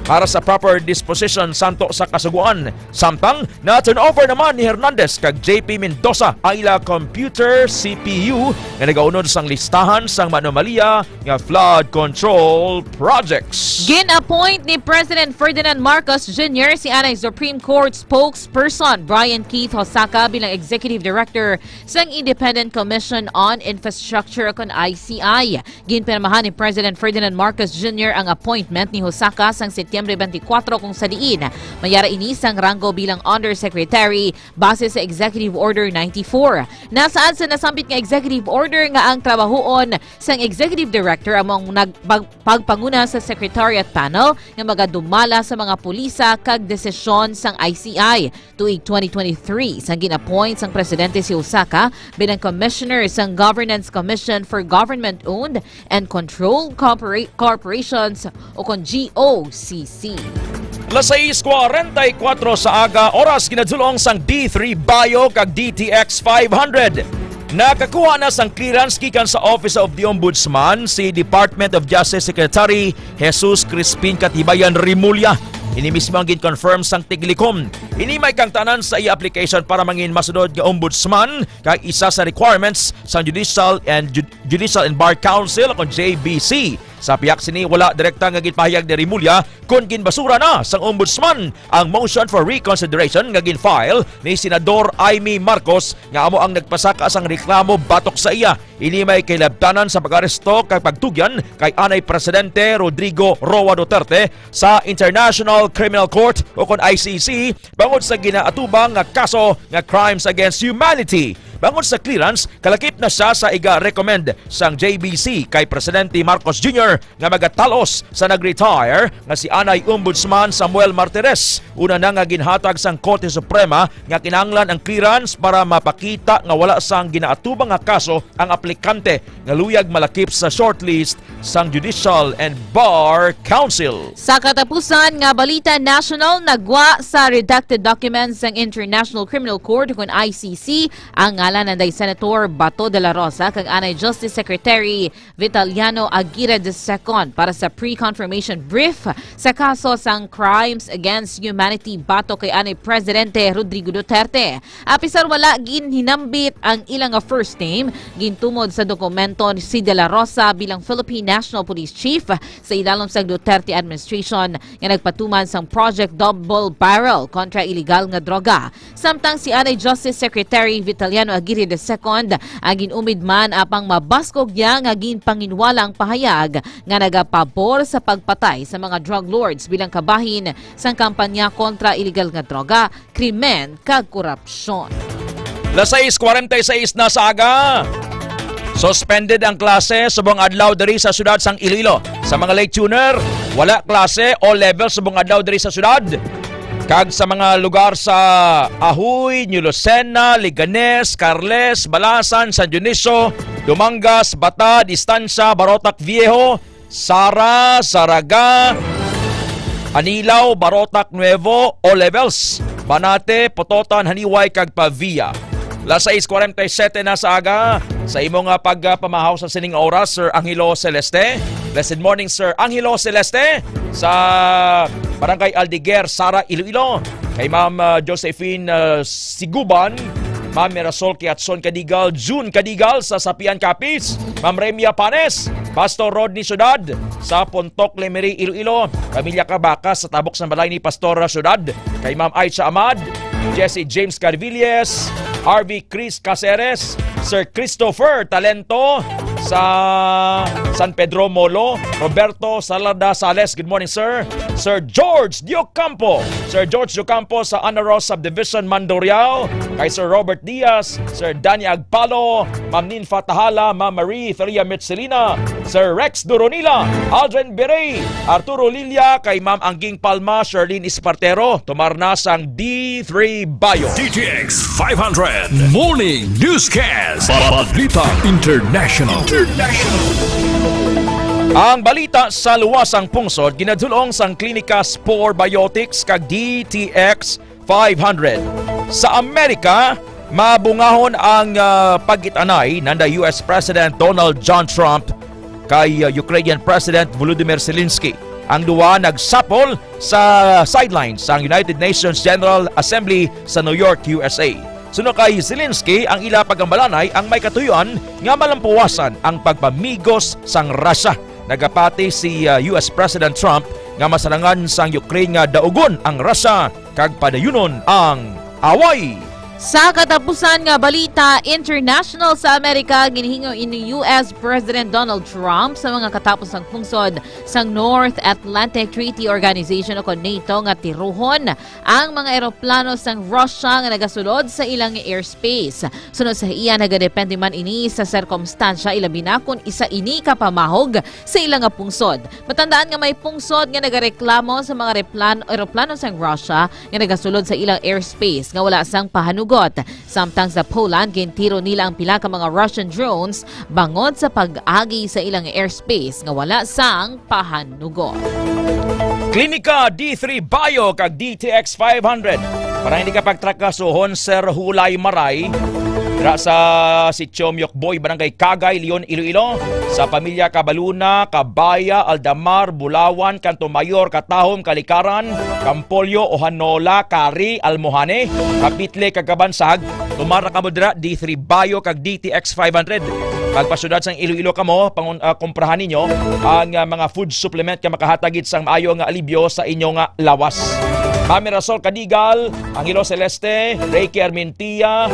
para sa proper disposition santo sa kasugoan. Samtang na-turnover naman ni Hernandez kag J P Mendoza ang ila computer C P U nga nagaunod sang listahan sang manumalia nga flood control projects. Gin-appoint ni President Ferdinand Marcos Junior si anay Supreme Court spokesperson Brian Keith Hosaka bilang Executive Director sang Independent Commission on Infrastructure, kon I C I. Ginpirmahan ni President Ferdinand Marcos Junior ang appointment ni Hosaka sang Setyembre twenty-four, kung sa diin mayara ini sang ranggo bilang Undersecretary base sa Executive Order ninety-four. Nasaad sa nasambit nga Executive Order nga ang trabahoon sang Executive Director amo ang nagpag-, pagpanguna sa Secretariat Panel nga magadumala sa mga pulisa kag desisyon sang I C I. Tuig twenty twenty-three, sang gin-appoint sang presidente si Hosaka bilang commissioner sang Governance Commission for Government-Owned and Controlled Corpora-, Corporations, o kon G O C C. Las sais cuarenta y cuatro sa aga, oras ginadulong sang D three Bio kag D T X five hundred. Nakakuha na sang clearance gikan sa Office of the Ombudsman si Department of Justice Secretary Jesus Crispin Katibayan Remulla. Ini mismo ang gin-confirm sang tiglikom. Ini may kaangtanan sa iya application para mangin masunod nga ombudsman, kag isa sa requirements sang Judicial and Jud-, Judicial and Bar Council, kon J B C. Sa pihak sini, wala direkta nga ginpahayag ni Remulla kon ginbasura na sang ombudsman ang motion for reconsideration nga gin-file ni Senador Imee Marcos, nga amo ang nagpasaka sang reklamo batok sa iya. Ini may kahilabtanan sa pag-aresto kag pagtugyan kay anay Presidente Rodrigo Roa Duterte sa International Criminal Court, o kon I C C, bangod sa ginaatubang nga kaso nga crimes against humanity. Bangod sa clearance, kalakip na sia sa iga-recommend sang J B C kay Presidente Marcos Junior nga magatalos sa nag-retire nga si anay Ombudsman Samuel Martires. Una na nga ginhatag sang Korte Suprema nga kinahanglan ang clearance para mapakita nga wala sang ginaatubang nga kaso ang aplikante nga luyag malakip sa shortlist sang Judicial and Bar Council. Sa katapusan nga balita national, nagwa sa redacted documents sang International Criminal Court, kon I C C, ang ngalan anday Senator Bato de la Rosa kag anay Justice Secretary Vitaliano Aguirre the second para sa pre-confirmation brief sa kaso sang crimes against humanity batok kay anay Presidente Rodrigo Duterte. Apisar wala ginhinambit ang ila nga first name, gintumod sa dokumento si De La Rosa bilang Philippine National Police Chief sa ilalom sang Duterte administration nga nagpatuman sang Project Double Barrel kontra iligal nga droga. Samtang si anay Justice Secretary Vitaliano Aguirre the second ang gin-umid man, apang mabaskog niya nga ginpanginwala ang pahayag nga nagapabor sa pagpatay sa mga drug lords bilang kabahin sang kampanya kontra iligal nga droga, krimen, kag korupsyon. Las sais cuarenta y seis na sa aga. Suspended ang klase subong adlaw diri sa siyudad sang Iloilo. Sa mga late tuner, wala klase o level subong adlaw diri sa siyudad. Kag sa mga lugar sa Ajuy, New Lucena, Leganes, Carles, Balasan, San Dionisio, Dumangas, Batad, Estancia, Barotac Viejo, Sara, Zarraga, Anilao, Barotac Nuevo, O-Levels, Banate, Pototan, Janiuay, kag Pavia. Las sais cuarenta y siete na sa aga. Sa imo nga pagpamahaw sa sining oras, Sir Angelo Celeste. Blessed morning, Sir Angelo Celeste, sa Barangay Aldeguer, Sara, Iloilo. Kay Ma'am, ah, Josephine, ah, Siguban, Ma'am Mirasol Kiatson Cadigal, June Cadigal sa Sapian, Capiz, Ma'am Remia Panes, Pastor Rodney Sudad sa Pontoc, Lemery, Iloilo, Pamilya Cabacas sa tabok sang balay ni Pastor Sudad, kay Ma'am Aicha Amad, Jesse James Carvilles, R V Chris Caceres, Sir Christopher Talento sa San Pedro Molo, Roberto Salada Sales, good morning, sir. Sir George Diocampo, Sir George Diocampo sa Anaros Subdivision, Mandurriao, kay Sir Robert Diaz, Sir Danny Agpalo, Ma'am Ninfa Tahala, Ma'am Marie Feria Mitsilina, Sir Rex Duronila, Aldrin Biray, Arturo Lilia, kay Ma'am Angging Palma, Sherlyn Espartero, tumar na sang D three Bio. D T X five hundred Morning Newscast. Balita International. Ang balita sa luwasang pungsod ginadulong sang Klinika Spore Biotics kag D T X five hundred. Sa Amerika, mabungahon ang, ah, pagkit-anay nanda U S President Donald John Trump kay, ah, Ukrainian President Volodymyr Zelensky. Ang duwa nagsapol sa sidelines sang United Nations General Assembly sa New York, U S A. Suno kay Zelensky, ang ila paghambalanay ang may katuyoan nga malampuwasan ang pagpamigos sang Russia. Nagapati si, ah, U S President Trump nga masarangan sang Ukraine nga daugon ang Russia kag padayunon ang away. Sa katapusan nga balita international sa Amerika, ginhingo ini U S President Donald Trump sa mga katapusang pungsod sang North Atlantic Treaty Organization o kon NATO nga tiruhon ang mga eroplano sang Russia nga nagasulod sa ilang airspace. Sunod sa iya, nagadepende man ini sa sirkumstansya, ilabi na kon isa ini ka pamahog sa ila nga pungsod. Matandaan nga may pungsod nga nagareklamo sa mga replan-, eroplano sang Russia nga nagasulod sa ilang airspace nga wala sang pahanugot. Samtang sa Poland, gintiro nila ang pila ka mga Russian drones bangod sa pag-agi sa ilang airspace nga wala sang pahanugot. Klinika D three Bio kag D T X five hundred. Para hindi ka pagtrakasohon, Sir Hulay Maray, dira sa Sitio Miyokboy, Barangay Kagay, Leon, Iloilo, sa pamilya Cabaluna, Cabaya, Aldamar, Bulawan, Kanto Mayor, Katahom, Kalikaran, Kampolyo, Ohanola, Kari, Almohane, Kapitle, kag Kabansag, tumara kamo dira, D three Bio kag D T X five hundred. Magpasyudad sang Iloilo kamo, pangun-, ah, kumprahan ninyo ang, ah, mga food supplement nga makahatag gid sang maayo nga alibyo sa inyo nga lawas. Ma'am Mirasol Cadigal, Angelo Celeste, Ricky Armintia,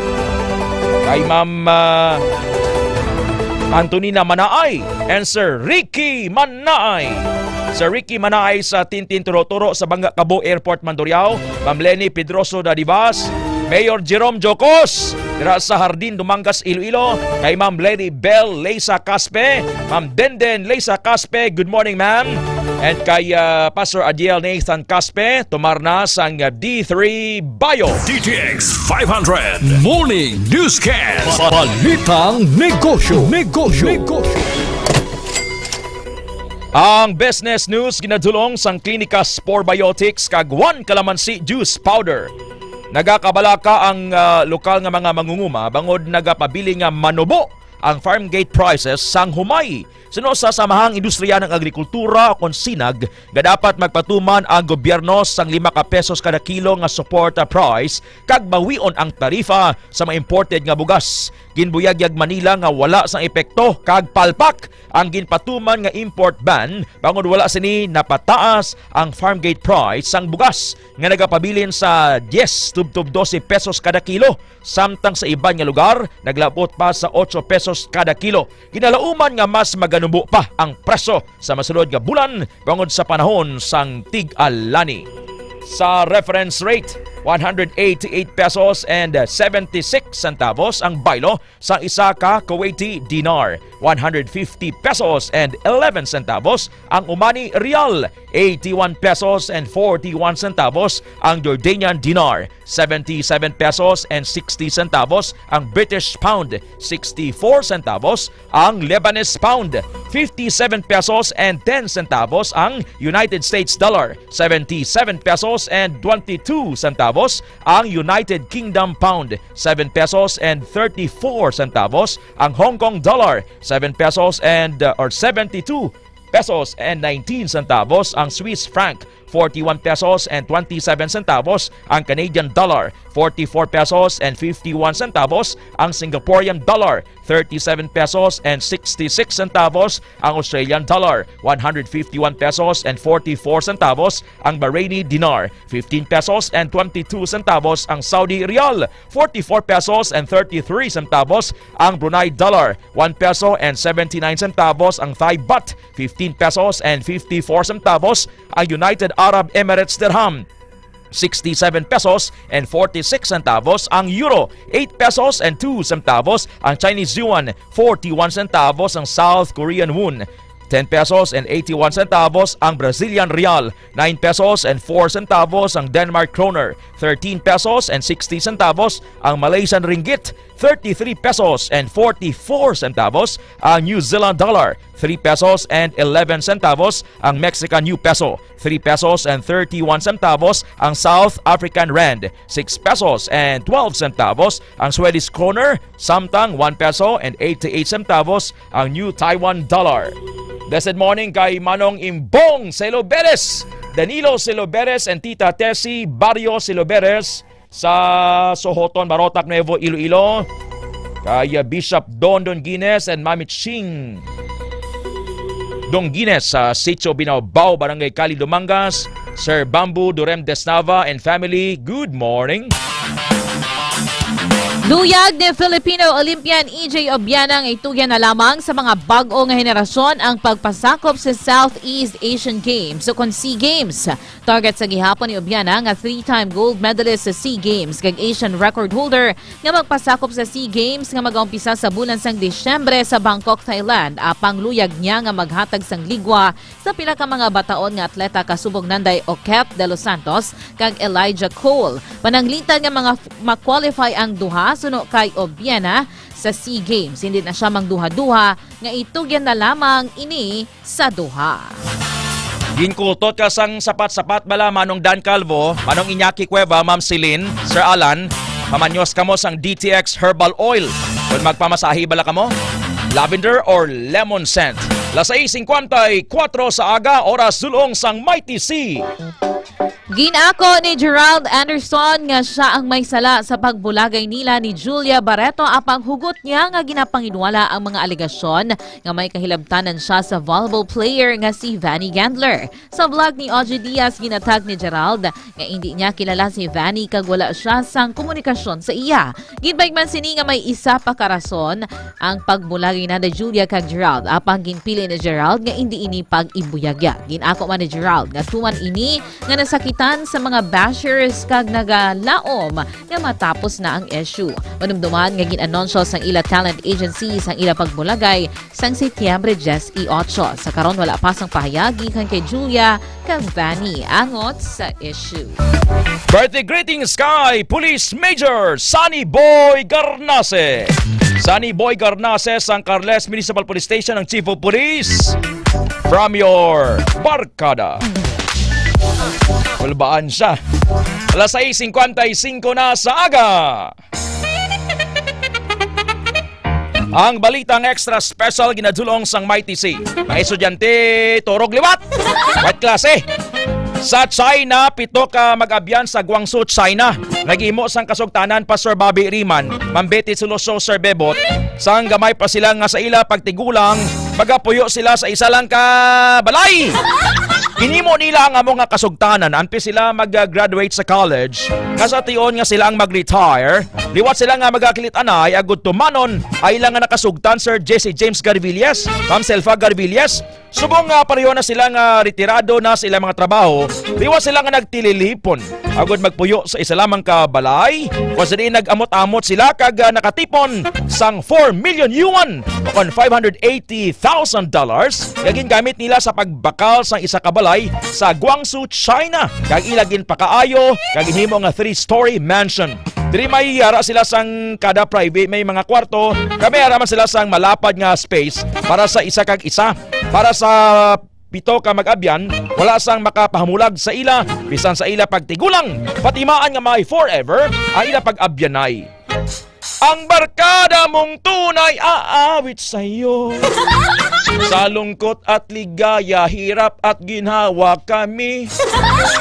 kay Ma'am, ah, Antonina Manaay, and Sir Ricky Manaay. Sir Ricky Manaay sa Tintin Turo-Turo sa Bangga Cabo Airport, Mandurriao, Ma'am Lenny Pedroso Dadivas, Mayor Jerome Jocos, dira sa Hardin Dumangas, Iloilo, kay Ma'am Lady Belle Leisa Caspe, Ma'am Denden Leisa Caspe, good morning, ma'am. And kay, ah, Pastor Adiel Nathan Caspe, tumar na sang D three Bio. D T X five hundred Morning Newscast. Balitang Negosyo. Negosyo. Negosyo. Ang business news ginadulong sang Klinika Spore Biotics kag One Calamansi Juice Powder. Nagakabalaka ang, ah, lokal nga mga mangunguma bangod nagapabilin nga manubo ang farm gate prices sang humay. Suno sa Samahang Industriya ng Agrikultura o kon sinag, nga dapat magpatuman ang gobyerno sang lima ka pesos kada kilo nga suporta price kag bawion ang tarifa sa mga imported nga bugas. Ginbuyagyag man nila nga wala sang epekto kag palpak ang ginpatuman nga import ban bangod wala sini napataas ang farm gate price sang bugas nga nagapabilin sa diyes tubtob dose pesos kada kilo, samtang sa iban nga lugar naglabot pa sa otso pesos kada kilo. Ginalauman nga mas maganubo pa ang presyo sa masunod nga bulan bangod sa panahon sang tig-alani. Sa reference rate, one hundred eighty-eight pesos and seventy-six centavos ang baylo sang isa ka Kuwaiti dinar, one hundred fifty pesos and eleven centavos ang Omani riyal, eighty-one pesos and forty-one centavos ang Jordanian dinar, seventy-seven pesos and sixty centavos ang British pound, sixty-four centavos ang Lebanese pound, fifty-seven pesos and ten centavos ang United States dollar, seventy-seven pesos and twenty-two centavos ang United Kingdom pound, seven pesos and thirty-four centavos ang Hong Kong dollar, seven pesos and, uh, or seventy-two pesos and nineteen centavos ang Swiss franc, forty-one pesos and twenty-seven centavos ang Canadian dollar, forty-four pesos and fifty-one centavos ang Singaporean dollar, thirty-seven pesos and sixty-six centavos ang Australian dollar, one hundred fifty-one pesos and forty-four centavos ang Bahraini dinar, fifteen pesos and twenty-two centavos ang Saudi riyal, forty-four pesos and thirty-three centavos ang Brunei dollar, one peso and seventy-nine centavos ang Thai baht, fifteen pesos and fifty-four centavos ang United Arab Emirates dirham, sixty-seven pesos and forty-six centavos ang euro, eight pesos and two centavos ang Chinese yuan, forty-one centavos ang South Korean won, ten pesos and eighty-one centavos ang Brazilian real, nine pesos and four centavos ang Denmark kroner, thirteen pesos and sixty centavos ang Malaysian ringgit, thirty-three pesos and forty-four centavos ang New Zealand dollar, three pesos and eleven centavos ang Mexican new peso, three pesos and thirty-one centavos ang South African rand, six pesos and twelve centavos ang Swedish kroner, samtang one peso and eighty-eight centavos ang New Taiwan dollar. Blessed morning kay Manong Imbong Siloberes, Danilo Siloberes, and Tita Tessie Barrio Siloberes sa Sohoton, Barotac, Nuevo Iloilo. Kay, uh, Bishop Don Donguines and Mami Ching Donguines sa Sitio Binaobao, Barangay Cali, Dumangas. Sir Bamboo Durem Desnava and family, good morning. Luyag ni Filipino Olympian E J Obiana nga itugyan na lamang sa mga bag-o nga henerasyon ang pagpasakop sa Southeast Asian Games, o kon SEA Games. Target sa gihapon ni Obiana nga three-time gold medalist sa SEA Games kag Asian record holder nga magpasakop sa SEA Games nga magaumpisa sa bulan sang Disyembre sa Bangkok, Thailand. Apang luyag niya nga maghatag sang ligwa sa pila ka mga bataon nga atleta kasubong nanday Oketh de los Santos kag Elijah Cole. Pananglitan nga mga f-, ma-qualify ang duha suno kay Obiana sa SEA Games. Hindi na siya mangduha-duha nga itugyan na lamang ini sa duha. Ginkultot ka sang sapat-sapat bala, Manong Dan Calvo, Manong Iñaki Cueva, Ma'am Celine, Sir Alan? Mamanyos kamo sang D T X Herbal Oil. Kung magpamasahe bala kamo, lavender or lemon scent. Las sais singkwenta y kuwatro sa aga, oras dulong sang Mighty C. Ginako ni Gerald Anderson nga siya ang may sala sa pagbulagay nila ni Julia Barreto, apang hugot niya nga ginapanginwala ang mga alegasyon nga may kahilabtanan siya sa volleyball player nga si Vanny Gandler. Sa vlog ni Ogie Diaz, ginatag ni Gerald nga indi niya kilala si Vanny kag wala siya sang komunikasyon sa iya. Ginpaigman sini nga may isa pa ka rason ang pagbulagay ni Julia kag Gerald, apang ginpili ni Gerald nga indi ini pag-imbuyagya. Ginako man ni Gerald nga tuman ini nga nasakitan sa mga bashers kag nagalaom nga matapos na ang issue. Manumduman nga gin-anunsyo sang ila talent agency sang ila pagbulagay sang Setyembre diyes y otso. Sa karon, wala pa sang pahayag gikan kay Julia kag Vanny angot sa issue. Birthday greetings kay Police Major Sunny Boy Garnase. Sunny Boy Garnase sang Carles Municipal Police Station, ang Chief of Police. From your barkada. Kulbaan siya. Alas sais singkwenta y singko na sa aga. Ang balitang extra special ginadulong sang Mighty C. Mga estudyante, turog liwat! What klase? Sa China, pito ka mag-abyan sa Guangzhou, China, naghimo sang kasugtanan, Pastor Bobby Riman, Ma'am Betty Suloso, Sir Bebot, sang gamay pa sila nga sa ila pagtigulang, magapuyo sila sa isa lang ka balay. Ginhimo nila ang amo nga kasugtanan, antes sila mag-graduate sa college, nga sa tion nga sila ang mag-retire, liwat sila nga magakilit-anay, agud tumanon ay lang nga nakasugtan, Sir Jesse James Garvillas, Ma'am Selfa Garvillas, subong nga pareho na sila nga retirado na sa ilang mga trabaho, liwat sila nga nagtililipon agud magpuyo sa isa lamang ka balay. Kung sa diin nag-amot-amot sila kag, ah, nakatipon sang four million yuan, o kon five hundred eighty thousand dollars, nga gingamit nila sa pagbakal sang isa ka balay sa Guangzhou, China, kag ila ginpakaayo kag ginhimo nga three-story mansion. Diri may ara sila sang kada private, may mga kwarto, kag may ara man sila sang malapad nga space para sa isa kag isa. Para sa pito ka mag-abyan, wala sang makapahamulag sa ila, bisan sa ila pagtigulang, patimaan nga may forever ang ila pag-abyanay. Ang barkada mong tunay aawit sa iyo. Sa lungkot at ligaya, hirap at ginhawa kami.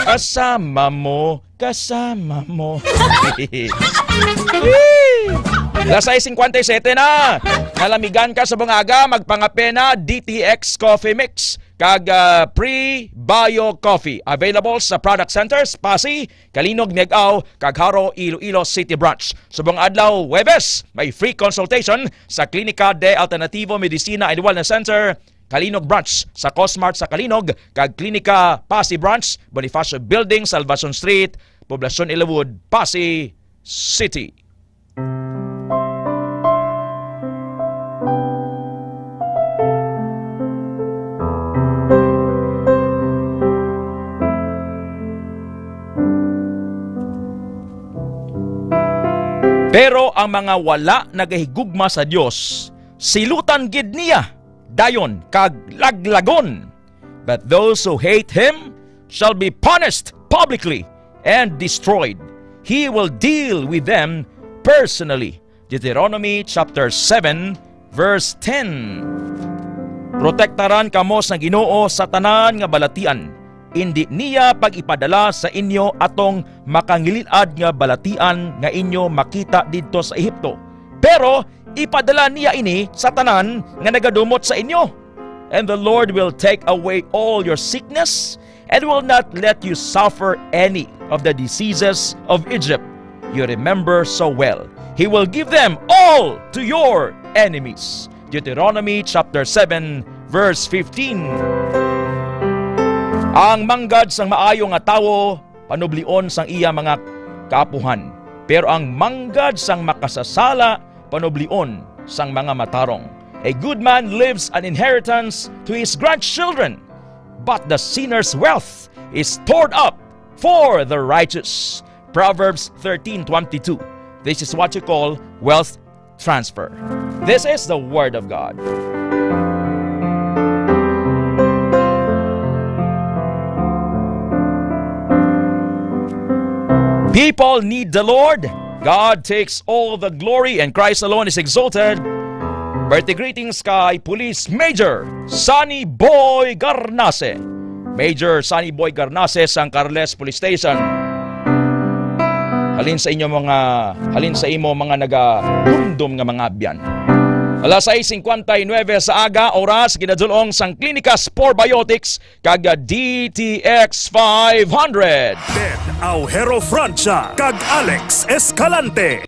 Kasama mo, kasama mo. Las sais singkwenta y sete na. Nalamigan ka sa bungaga, magpangape na D T X Coffee Mix kag, ah, Pre-Bio Coffee. Available sa product centers, Pasi, Calinog, Miag-ao, kag Jaro, Iloilo City Branch. Subong adlaw, Huwebes, may free consultation sa Klinika de Alternativo Medicina and Wellness Center, Calinog Branch, sa Cosmart sa Calinog, kag Klinika Pasi Branch, Bonifacio Building, Salvacion Street, Poblacion Ilawod, Pasi City. Pero ang mga wala nagahigugma sa Dios, silutan gid niya dayon kag laglagon. But those who hate him shall be punished publicly and destroyed. He will deal with them personally. Deuteronomy chapter seven, verse ten. Protektaran kamo sang Ginoo sa tanan nga balatian. Indi niya pag-ipadala sa inyo atong makangilid-ad nga balatian nga inyo makita didto sa Egipto, pero ipadala niya ini sa tanan nga nagadumot sa inyo. And the Lord will take away all your sickness and will not let you suffer any of the diseases of Egypt you remember so well. He will give them all to your enemies. Deuteronomy chapter seven, verse fifteen. Ang manggad sang maayo nga tawo panublion sang iya mga kaapuhan, pero ang manggad sang makasasala panublion sang mga matarong. A good man leaves an inheritance to his grandchildren, but the sinner's wealth is stored up for the righteous. Proverbs thirteen twenty-two. This is what you call wealth transfer. This is the word of God. People need the Lord. God takes all the glory and Christ alone is exalted. Birthday greetings kay Police Major Sunny Boy Garnase. Major Sunny Boy Garnase sang Carles Police Station. Halin sa inyo mga, halin sa imo mga nagadumdom nga mga abyan. Alas sais singkwenta y nuebe sa aga, oras, ginadulong sang Klinika Spore Biotics kag D T X five hundred. Ted Aujero Francia kag Alex Escalante.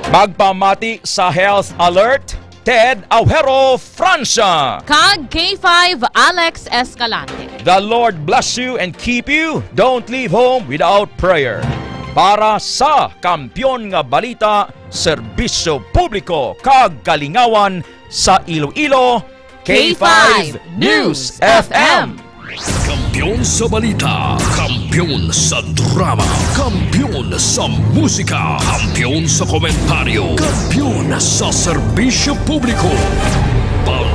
Magpamati sa Health Alert, Ted Aujero Francia. Kag K five Alex Escalante. The Lord bless you and keep you. Don't leave home without prayer. Para sa Kampiyon nga Balita, Serbisyo Publiko, kag Kalingawan sa Iloilo, K five News F M. Kampiyon sa balita, kampiyon sa drama, kampiyon sa musika, kampiyon sa komentaryo, kampiyon sa serbisyo publiko. Pag